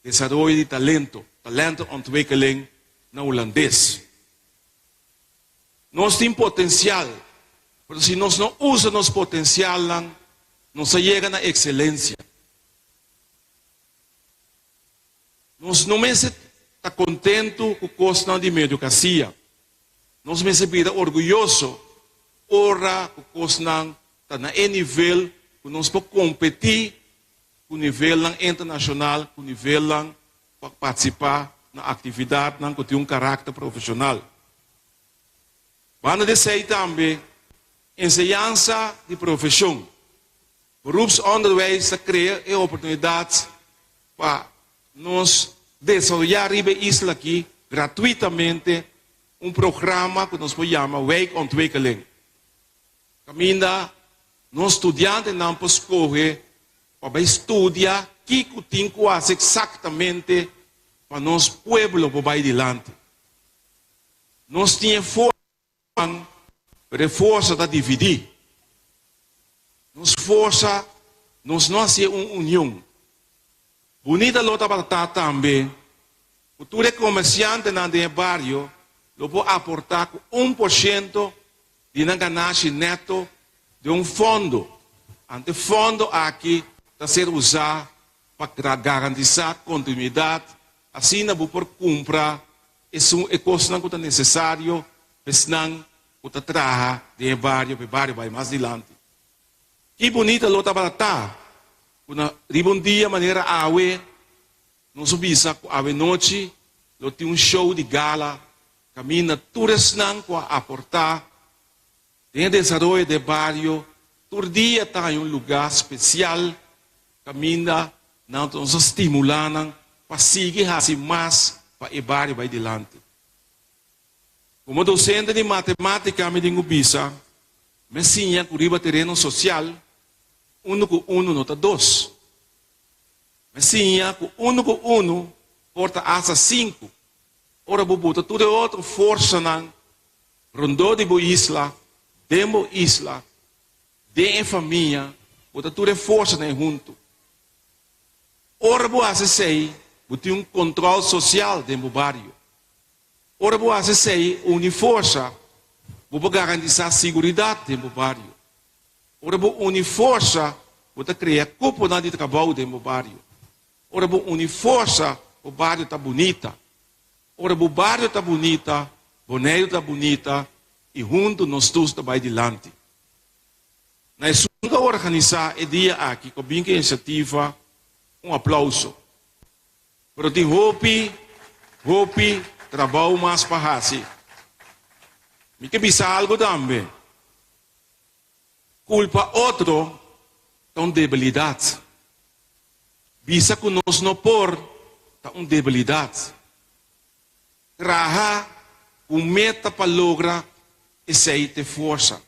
desaroyo di talento, talentontwikkeling na hulandes. Nos tin potensial, pero si nos no usa nos potensialnan, nos a yega na ekselensia. Nos no mester ta kontentu ku kosnan di mediokrasia. Nos mester bira orguyoso ora ku kosnan ta na e nivel ku nos por kompetí ku nivelnan internashonal, ku nivelnan pa partisipá na aktividatnan ku tin un karakter profeshonal. Banda di esei tambe, enseñansa di profeshon, beroepsonderwijs, ta krea e oportunidat pa nos desaroyá riba e isla aki gratuitamente un programa ku nos por yama wijkontwikkeling, kaminda nos studiantenan por skohe pa bai studia kiko tin ku hasi eksaktamente pa nos pueblo por bai dilanti. Nos tin e forsa, pero e forsa ta dividí. Nos forsa, nos no hasié un union. Bunita lo tabata ta tambe ku tur e komersiantenan den e bario lo por aportá ku un por shento di nan ganashi nèto den un fondo. Ante e fondo aki ta ser usá pa garantisá kontinuidat, asina bo por kumpra esun e kosnan ku ta nesesario pa esnan ku ta traha den e bario pa e bario bai mas dilanti. Ki bunita lo tabata ta ku na riba un dia manera awe nos a bisa ku awe nochi lo tin un show di gala kaminda tur esnan ku a aportá den e desaroyo di e bario tur dia ta haña un lugá spesial kaminda nan ta nos a stimulá nan pa sigui hasi mas pa e bario bai dilanti. Komo dosente di matemátika mi tin ku bisa, mi a siña ku riba tereno sosial unu ku unu no ta dos. Mi a siña ku unu ku unu por ta asta sinku ora bo buta tur e otro forsanan rondó di bo isla, den bo isla, den e famia, bo ta tur e forsanan ei huntu. Ora bo hasi esei, bo tin un kontròl sosial den bo bario. Ora bo hasi esei, uni forsa, bo por garantisá siguridat den bo bario. Ora bo uni forsa, bo ta krea kuponan di trabou den bo bario. Ora bo uni forsa, bo bario ta bunita. Ora bo bario ta bunita, Boneiru ta bunita i huntu nos tur ta bai dilanti. Na esun ku a organisá e dia aki ku a bin ku e inisiativa, un aplauso. Pero tin hopi, hopi trabou mas pa hasi. Mi ke bisa algu tambe. Kulpa otro ta un debilidat. Bisa ku nos no por ta un debilidat. Traha ku meta pa logra esei te forsa.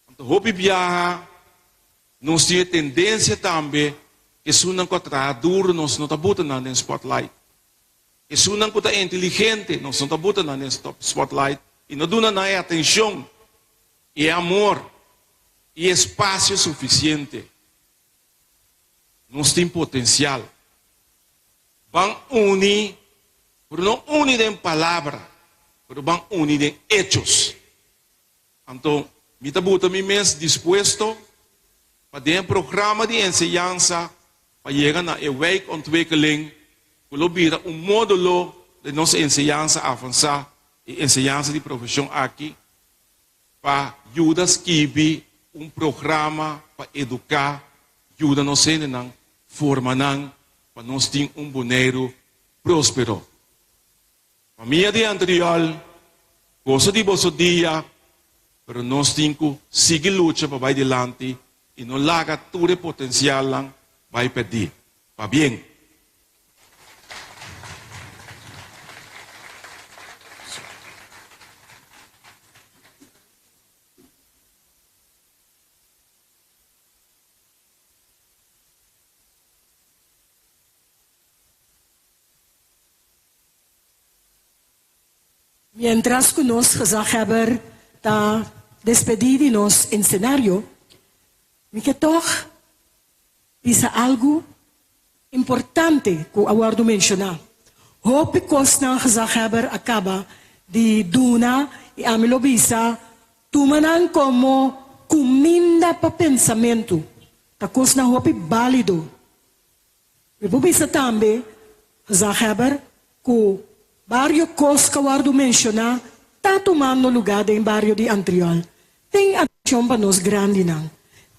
Anto hopi biaha nos tin e tendensia tambe ku esunnan ku a traha duru nos no ta buta nan den spotlight. Esunnan ku ta inteligente nos no ta buta nan den spotlight i no duna nan e atenshon i e amor i e espasio sufisiente. Nos tin potensial. Ban uni, pero no uni den palabra, pero ban uni den hechos. Anto mi ta buta mi mes dispuesto pa den e programa di enseñansa pa yega na e wijkontwikkeling ku lo bira un modulo den nos enseñansa avansá i enseñansa di profeshon aki pa yuda skibi un programa pa eduká, yuda nos hendenan, forma nan pa nos tin un Boneiru próspero. Famia di Antriol, gosa di boso dia, pero nos tin cu sigui lucha pa bay dilanti y no laga tur e potencialnan bay perdi. Pabien! Miéntras ku nos gezaghebber ta despedí di nos ensenario, mi ke tòg bisa algu importante ku a wòrdu menshoná. Hopi kosnan gezaghebber a kaba di duna i ami lo bisa tuma nan komo kuminda pa pensamentu. Ta kosnan hopi bálido. Mi por bisa tambe, gezaghebber, ku bario kos ku a wòrdu menshoná ta tumando lugá den bario di Antriol. Tin atenshon pa nos grandinan.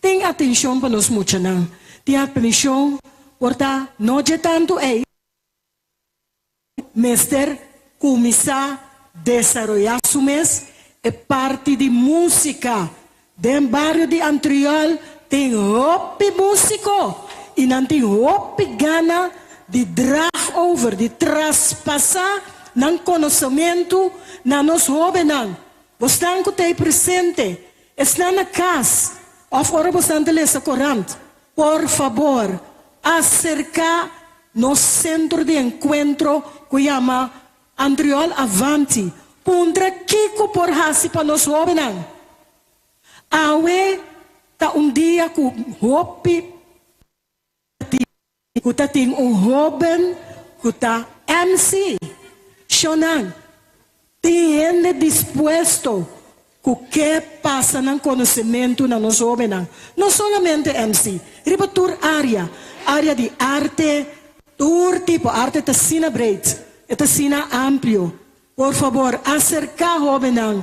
Tin atenshon pa nos muchanan. Tin atenshon por ta no dje tantu ei. Mester kuminsá desaroyá su mes e parti di músika. Den bario di Antriol tin hopi músiko i nan tin hopi gana di draag over, di traspasá nan konosementu na nos hóbennan. Bosnan ku ta ei presente, esnan na kas òf ora bosnan ta lesa korant, Por fabor, aserká nos sentro di enkuentro ku yama Antriol Avanti. Puntra kiko por hasi pa nos hóbennan. Awe ta un dia ku hopi ku ta tin un hóben ku ta MC. Shonnan, tin hende dispuesto ku ke pasa nan konosementu na nos hóbennan, no solamente MC, riba tur área, área di arte, tur tipo, arte ta asina breed, e ta asina amplio. Por fabor, aserká hóbennan,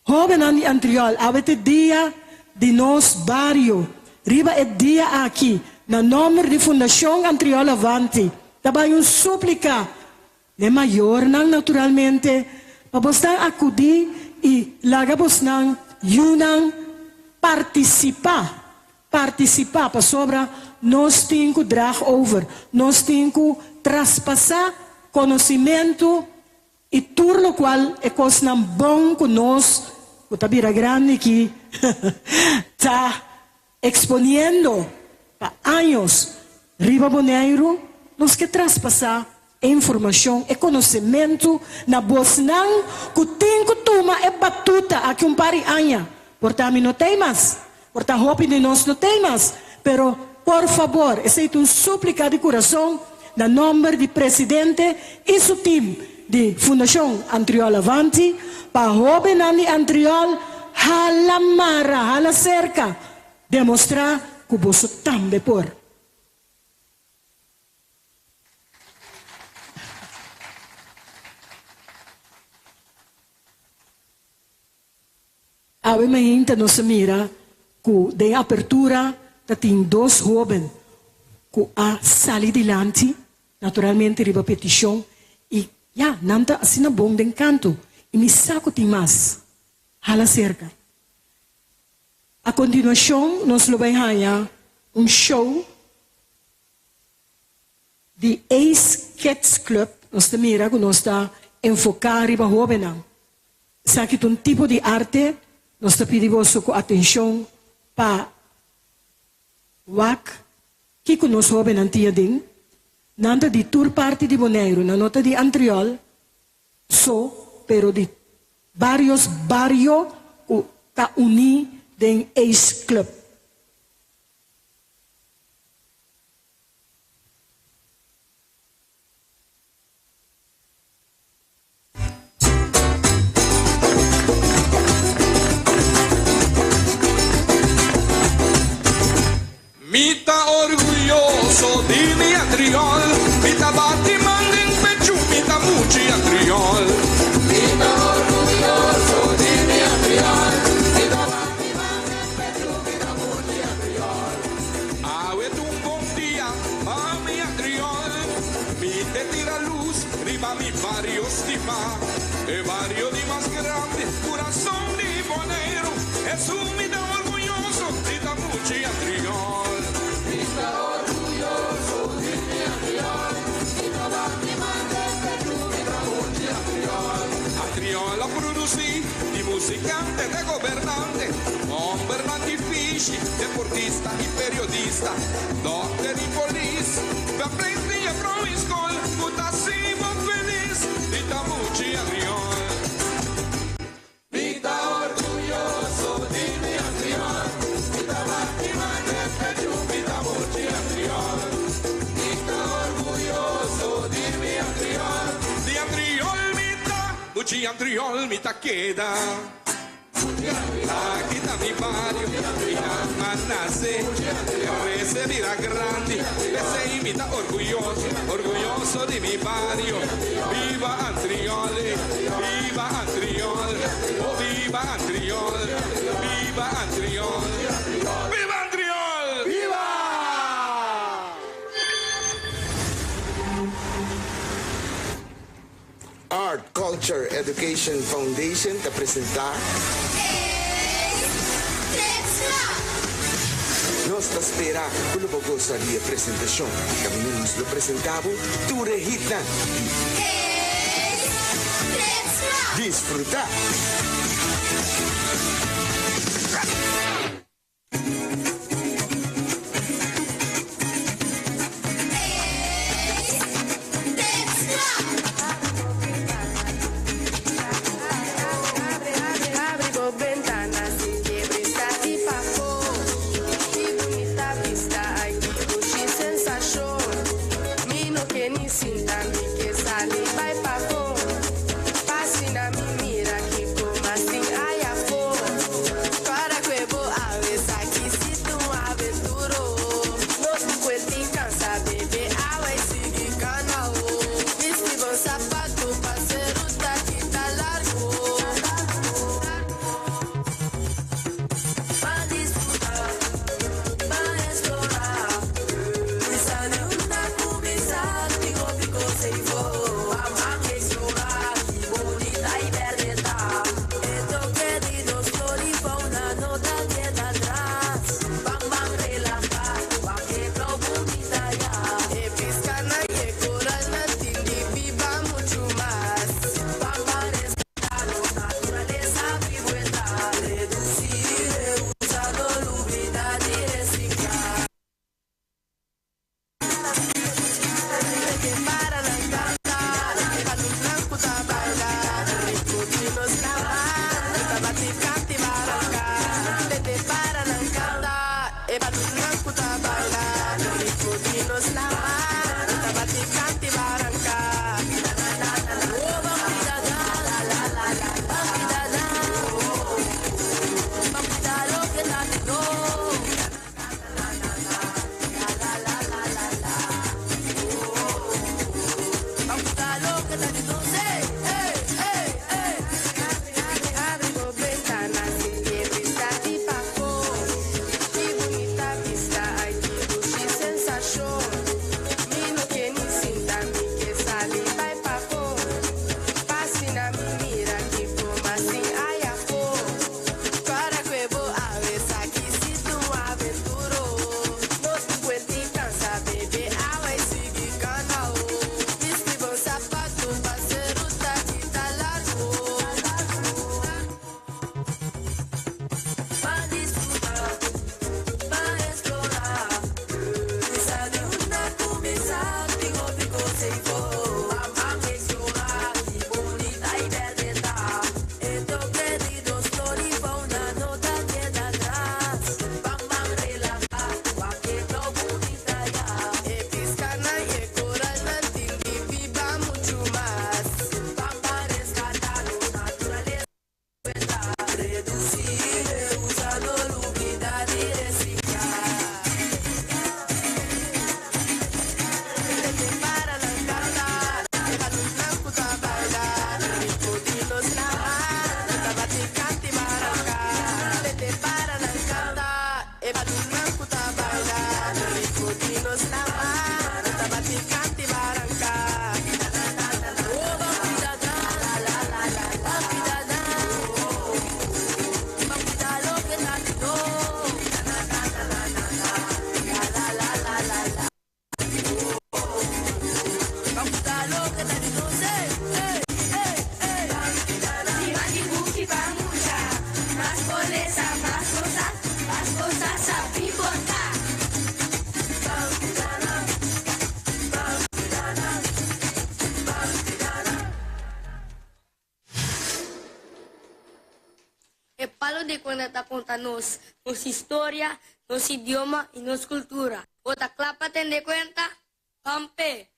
hóbennan di Antriol, awe ta e dia di nos bario, riba e dia aki, na nòmber di Fundashon Antriol Avanti, ta bai un súplika N'e mayornan, naturalmente, pa bosnan akudí i laga bosnan yunan partisipá, partisipá, pasobra nos tin ku draag over, nos tin ku traspasá konosimentu i tur lokual e kosnan bon ku nos ku ta bira grandi aki ta Exponiendo pa años riba Boneiru, nos ke traspasá e informashon, e konosementu na bosnan ku tin ku tuma e batuta aki un par di aña. Por ta mi no t'ei mas, por ta hopi di nos no t'ei mas, pero por fabor, esei ta un súplika di kurason na nòmber di presidente i su tim di Fundashon Antriol Avanti, pa hóbennan di Antriol hala mara, hala serka, demostrá ku boso tambe por. Awe mainta nos a mira ku den apertura ta tin dos hóben ku a sali dilanti, naturalmente riba petishon, i ya, nan ta asina bon den kanto i mi sa ku tin mas. Hala serka. A kontinuashon nos lo bai haña un show Di Ace Kids Club nos ta mira ku nos ta enfoká riba hóbennan. Esaki ta un tipo di arte, nos ta pidi boso ku atenshon pa wak kiko nos hóbennan tin aden. Nan ta di tur parti di Boneiru, nan no ta di Antriol so, pero di barios bario ku ta uní den Ace Club. Mi ta orguyoso di mi Antriol, mi ta bati man den pechu, mi ta muchi Antriol. Mi ta orguyoso di mi Antriol, mi ta bati man den pechu, mi ta muchi Antriol. Awe ta un bon dia pa mi Antriol, mi te tira lus riba mi bario stimá, e bario di mas grandi, kurason di Boneiru, Hesus mi ta orguyoso di ta muchi Antriol. Mi ta orguyoso di mi Antriol, mi ta bati man den pechu, mi ta muchi Antriol. Antriol a produsí di musikante te gobernante, hombernan di fishi, deportista i periodista, dòkter i polis, verpleegster i juffrouw in skol, ku ta hasi bo felis di ta muchi Antriol. Mi ta. Muchi Antriol mi ta keda. Aki ta mi bario, einan m'a nase, krese bira grandi, p'esei mi ta orguyoso, orguyoso di mi bario. Biba Antriol, biba Antriol, oh biba Antriol, biba Antriol, biba Antriol! Biba! Art Culture Education Foundation ta presentá. Nos ta spera ku lo bo gosa di e presentashon. Kaminda nos lo presentá bo tur e hitnan di. Disfrutá! E palo di cuenta ta conta nos, nos historia, nos idioma y nos cultura. Bo ta cla pa tende cuenta? Pampe!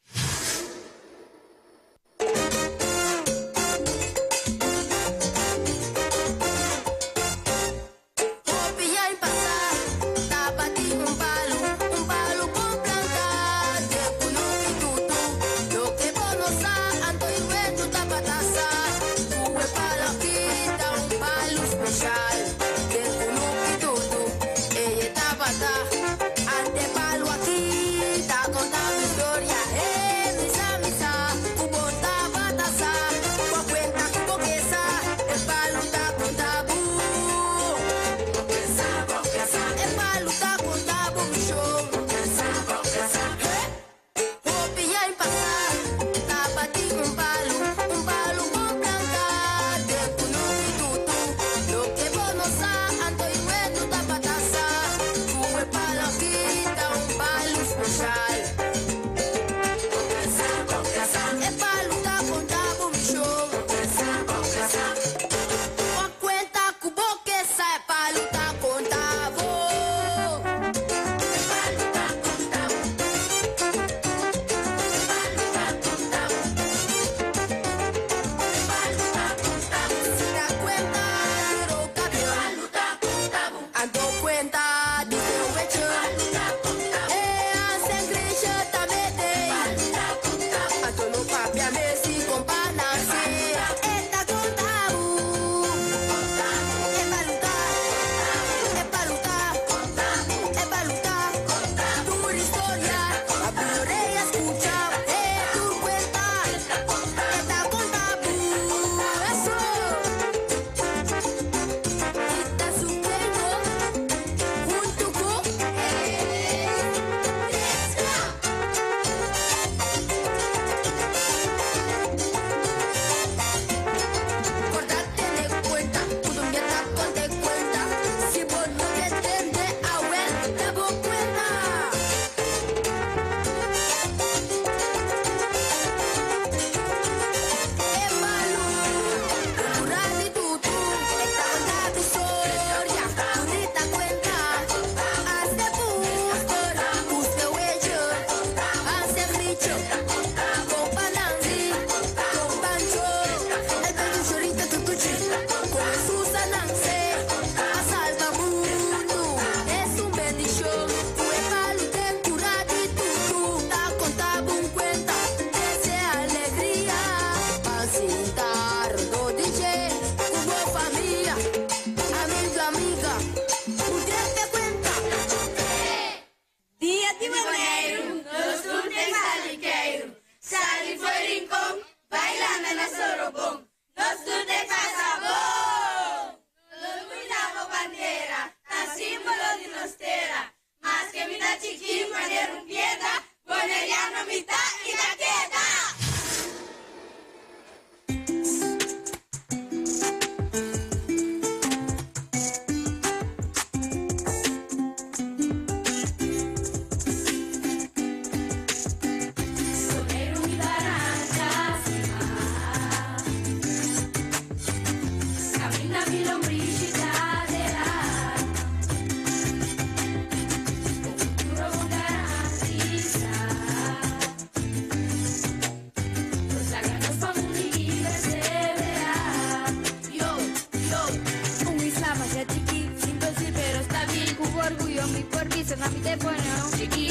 mi ta pone un chikí.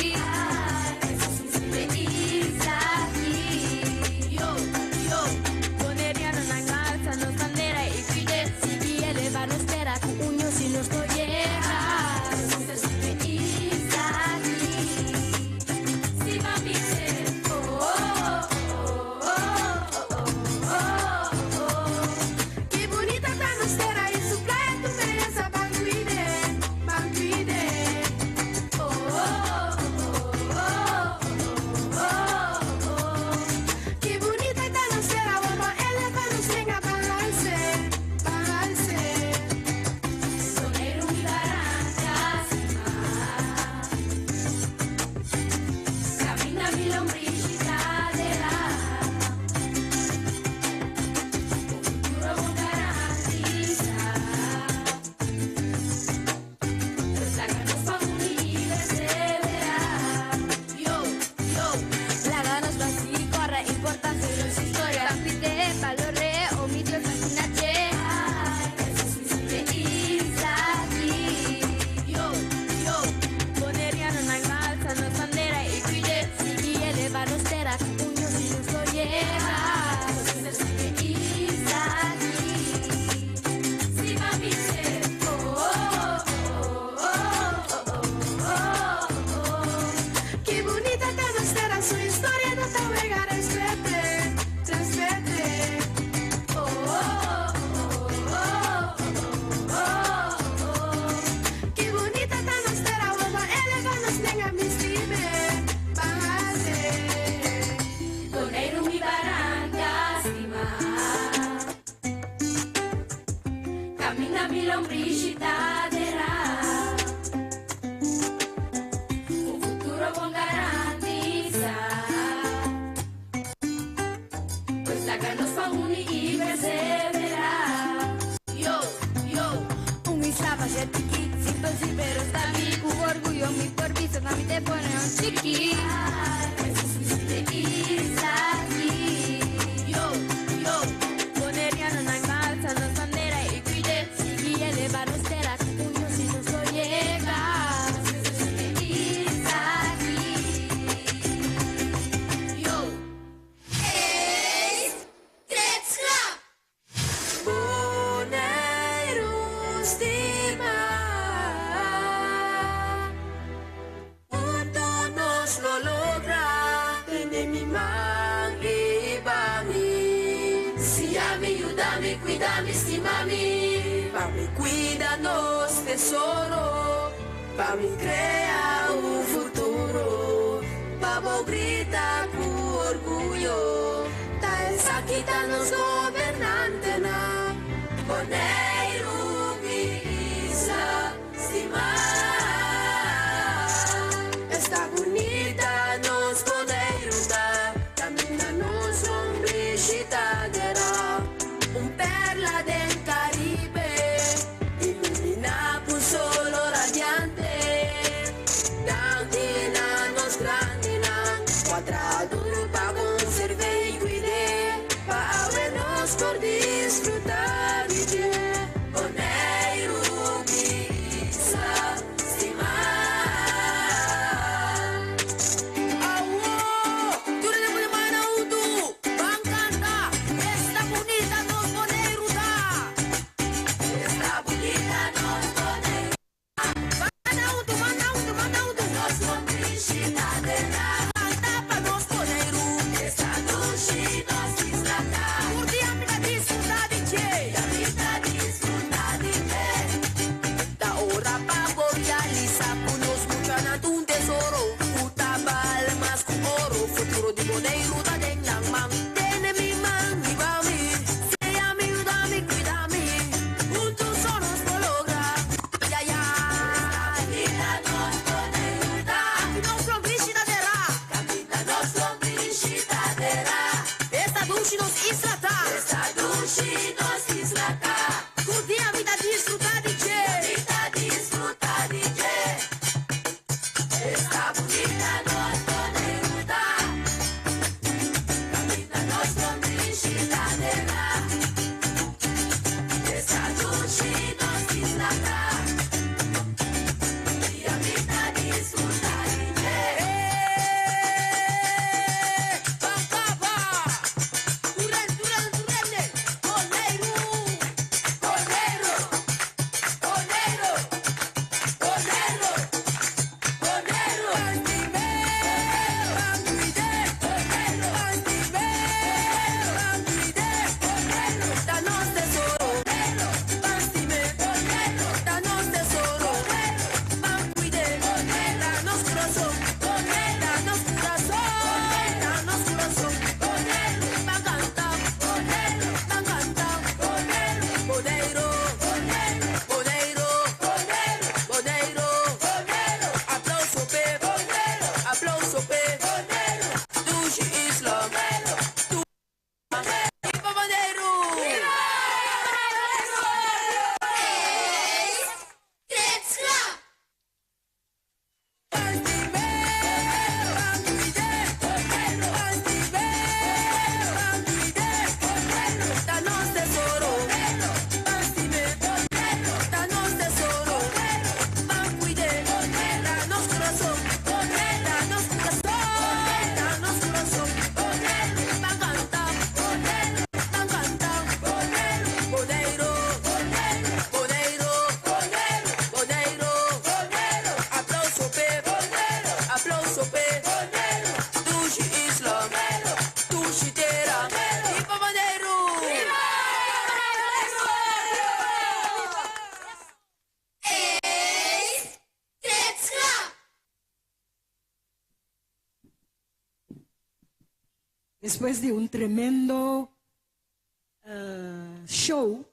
Yo, yo, Bonerianonan alsa nos bandera i kuid'é. Sigui elevá nos tera ku union si nos no yega. Nos isla aki. Si mami se oh oh oh oh oh oh. Ki bunita ta nos tera i su playa tur beyesa ban kuid'é, ban kuid'é. Oh oh oh oh oh oh. Ki bunita ta nos tera, bo elevá nos lenga ban hals'é, ban hals'é. Boneiru mi baranka stimá. Kaminda mi lombrishi ta derá. Un futuro bon garantisá. Pues laga nos ban uni i perseverá. Yo, yo, laga nos ban sigui kòrda importansia di nos historia. Papite, balor'é, o mi Dios asina. E isla aki. Yo, yo, Bonerianonan alsa nos bandera i kuid'é. Sigui elevá nos tera ku union si nos no yega. E isla aki. Si mami se oh oh oh oh oh oh. Ki bunita ta nos tera, su historia no ta wega, respet'é, respet'é. Oh oh oh oh oh oh. Ki bunita ta nos tera, bo elevá nos lenga mi stim'é, ban hals'é. Boneiru mi baranka stimá. Kaminda mi lombrishi ta derá. Un futuro bon garantisá. Pues laga nos ban uni i perseverá. Yo, yo, un isla masha tiki, simpel si pero stabil. Ku orguyo mi por bisa, mi ta pone un chikí. E isla aki. Yo, yo, Bonerianonan alsa nos bandera i kuid'é. Sigui elevá nos tera ku union si nos no yega. E isla aki. Yo. Treks Boneiru stimá. Huntu nos lo logra. Tene mi man riba mi. Siña mi, yuda mi, kuida mi, stima mi. Pa mi kuida nos tesoro. Pa mi krea un futuro. Pa bo grita ku orguyo. Ta esaki ta nos gobernantenan. Boneiru mi isla stimá. Esta bunita nos Boneiru ta. Kaminda nos lombrishi ta derá. Un perla den Karibe. Iluminá pa solo radiante. Danki na nos grandinan. Ku a traha duru pa konserv'é i kuid'é. Pa awe nos por disfrutá di dje. Boneiru mi isla stimá. Awo! Tur hende pone man na otro! Ban kanta! Esta bunita nos Boneiru ta! Esta bunita nos Boneiru. Man na otro, man na otro, man na otro! Nos lombrishi ta derá. Kanta pa nos Boneiru! Esta dushi nos isla ta. Tur dia mi ta disfrutá di dje! Mi ta disfrutá di dje. Ta ora pa realisá ku nos muchanan ta un tesoro. Ku ta bal mas ku oro. Futuro di Boneiru ta den nan man. Tene mi man riba mi. Siña mi, yuda mi, kuida mi. Huntu so nos por logra. Ya ya. Bunita nos Boneiru ta. Nos lombrishi ta derá. Kaminda nos lombrishi ta derá. Esta dushi nos isla ta. Esta dushi nos isla ta. Tur dia mi ta disfrutá di dje. Mi ta disfrutá di dje. Esta bunita nos Boneiru ta. Kaminda nos lombrishi ta derá. Esta dushi nos isla ta. Dia mi ta disfrutá. Despues di un tremendo show,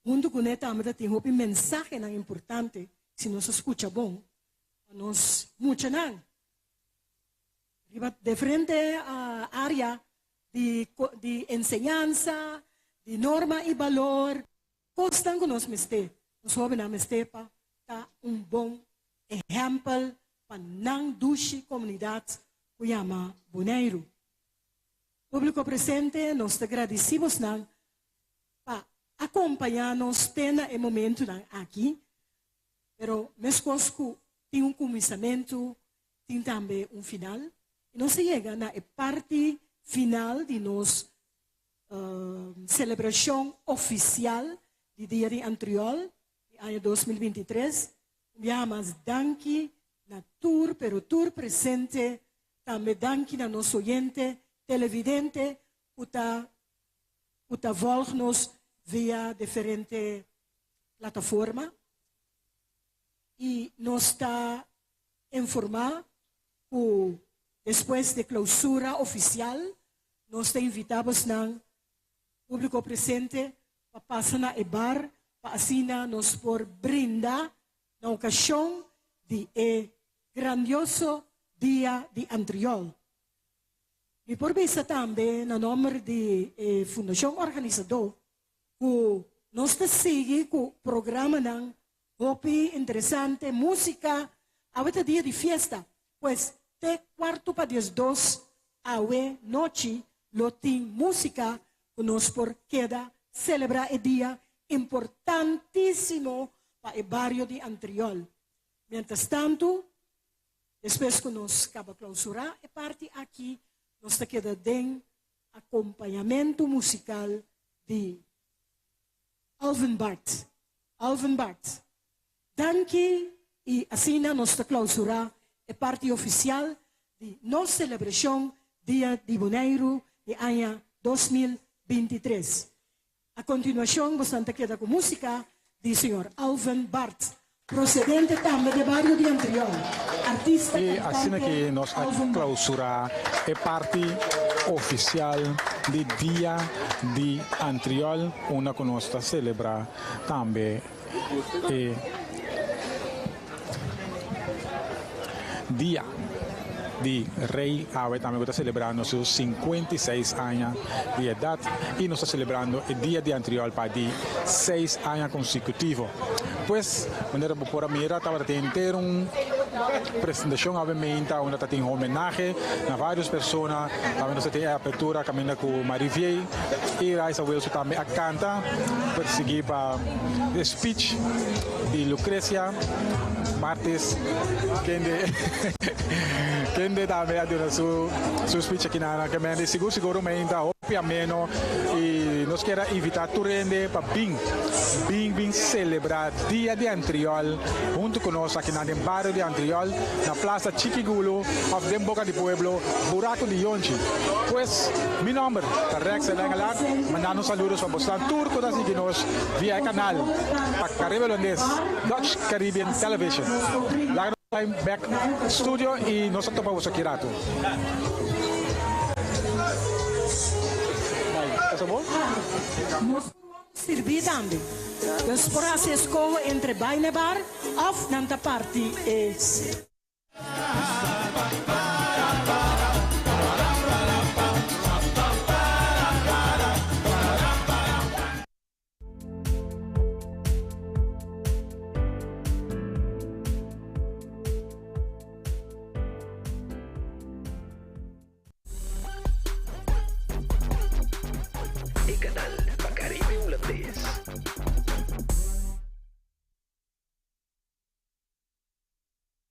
huntu kuné tambe ta tin hopi mensahenan importante, si nos a skucha bon, pa nos muchanan riba diferente área di di enseñansa, di norma i balor, kosnan ku nos mester, nos hóbennan mester pa ta un bon ehèmpel pa nan dushi komunidat ku yama Boneiru. Públiko presente, nos ta gradisí bosnan pa akompañá nos te na e momentunan aki, pero meskos ku tin un kuminsamentu, tin tambe un final, i nos a yega na e parti final di nos selebrashon ofisial di Dia di Antriol di aña 2023. Un biaha mas danki na tur pero tur presente, tambe danki na nos oyente, televidente ku ta ku ta volg nos via diferente plataforma i nos ta informá ku despues di klousura ofisial nos ta invitá bosnan públiko presente pa pasa na e bar pa asina nos por brinda na okashon di e grandioso Dia di Antriol. Mi por bisa tambe na nòmber di e fundashon organisadó ku nos ta sigui ku programanan hopi interesante, músika, awe ta dia di fiesta, pues te kuartu pa 12 awe nochi lo tin músika ku nos por keda selebrá e dia importantísimo pa e bario di Antriol. Mientras tantu, despues ku nos kaba klousurá e parti aki, nos ta keda den akompañamentu musikal di Alvin Bart. Alvin Bart. Danki i asina nos ta klousurá e parti ofisial di nos selebrashon Dia di Boneiru di aña 2023. A kontinuashon bosan ta keda ku músika di señor Alvin Bart, prosedente tambe di bario di Antriol, artista I asina kantante ki nos a Alvin Bart. klousurá e parti ofisial di Dia di Antriol, unda ku nos ta selebrá tambe e Dia di Rey awe tambe ku ta selebrando su 56 aña di edat i nos ta selebrando e Dia di Antriol pa di 6 aña konsekutivo. Pues, manera bo por a mira tabata tin henter un presentashon awe meinta unda ta tin homenahe na varios persona. Tambe nos ta tin e apertura kaminda ku Marivier i Raisa Wilson tambe a kanta, persiguí pa e speech di Lucrecia Martis kende kende tambe a duna su su speech aki na Kemendi. Sigur sigur meinta hopi ameno i nos kier a invitá tur hende pa bin bin bin selebrá Dia di Antriol huntu ku nos aki na den bario di Antriol na Plaza Chikigulu òf den Boka di Pueblo Buraku di Yonchi. Pues mi nòmber ta Rex Elengelaar, mandando saludos pa bosnan tur ku ta sigui nos via e kanal pa Caribe Holandes, Dutch Caribbean Television. Laga nos bai bek studio i nos ta topa boso aki ratu. Nos sirbi tambe. Dus por hasi eskoho entre bai na e bar òf nan ta parti e. E kanal pa Karibe Hulandes.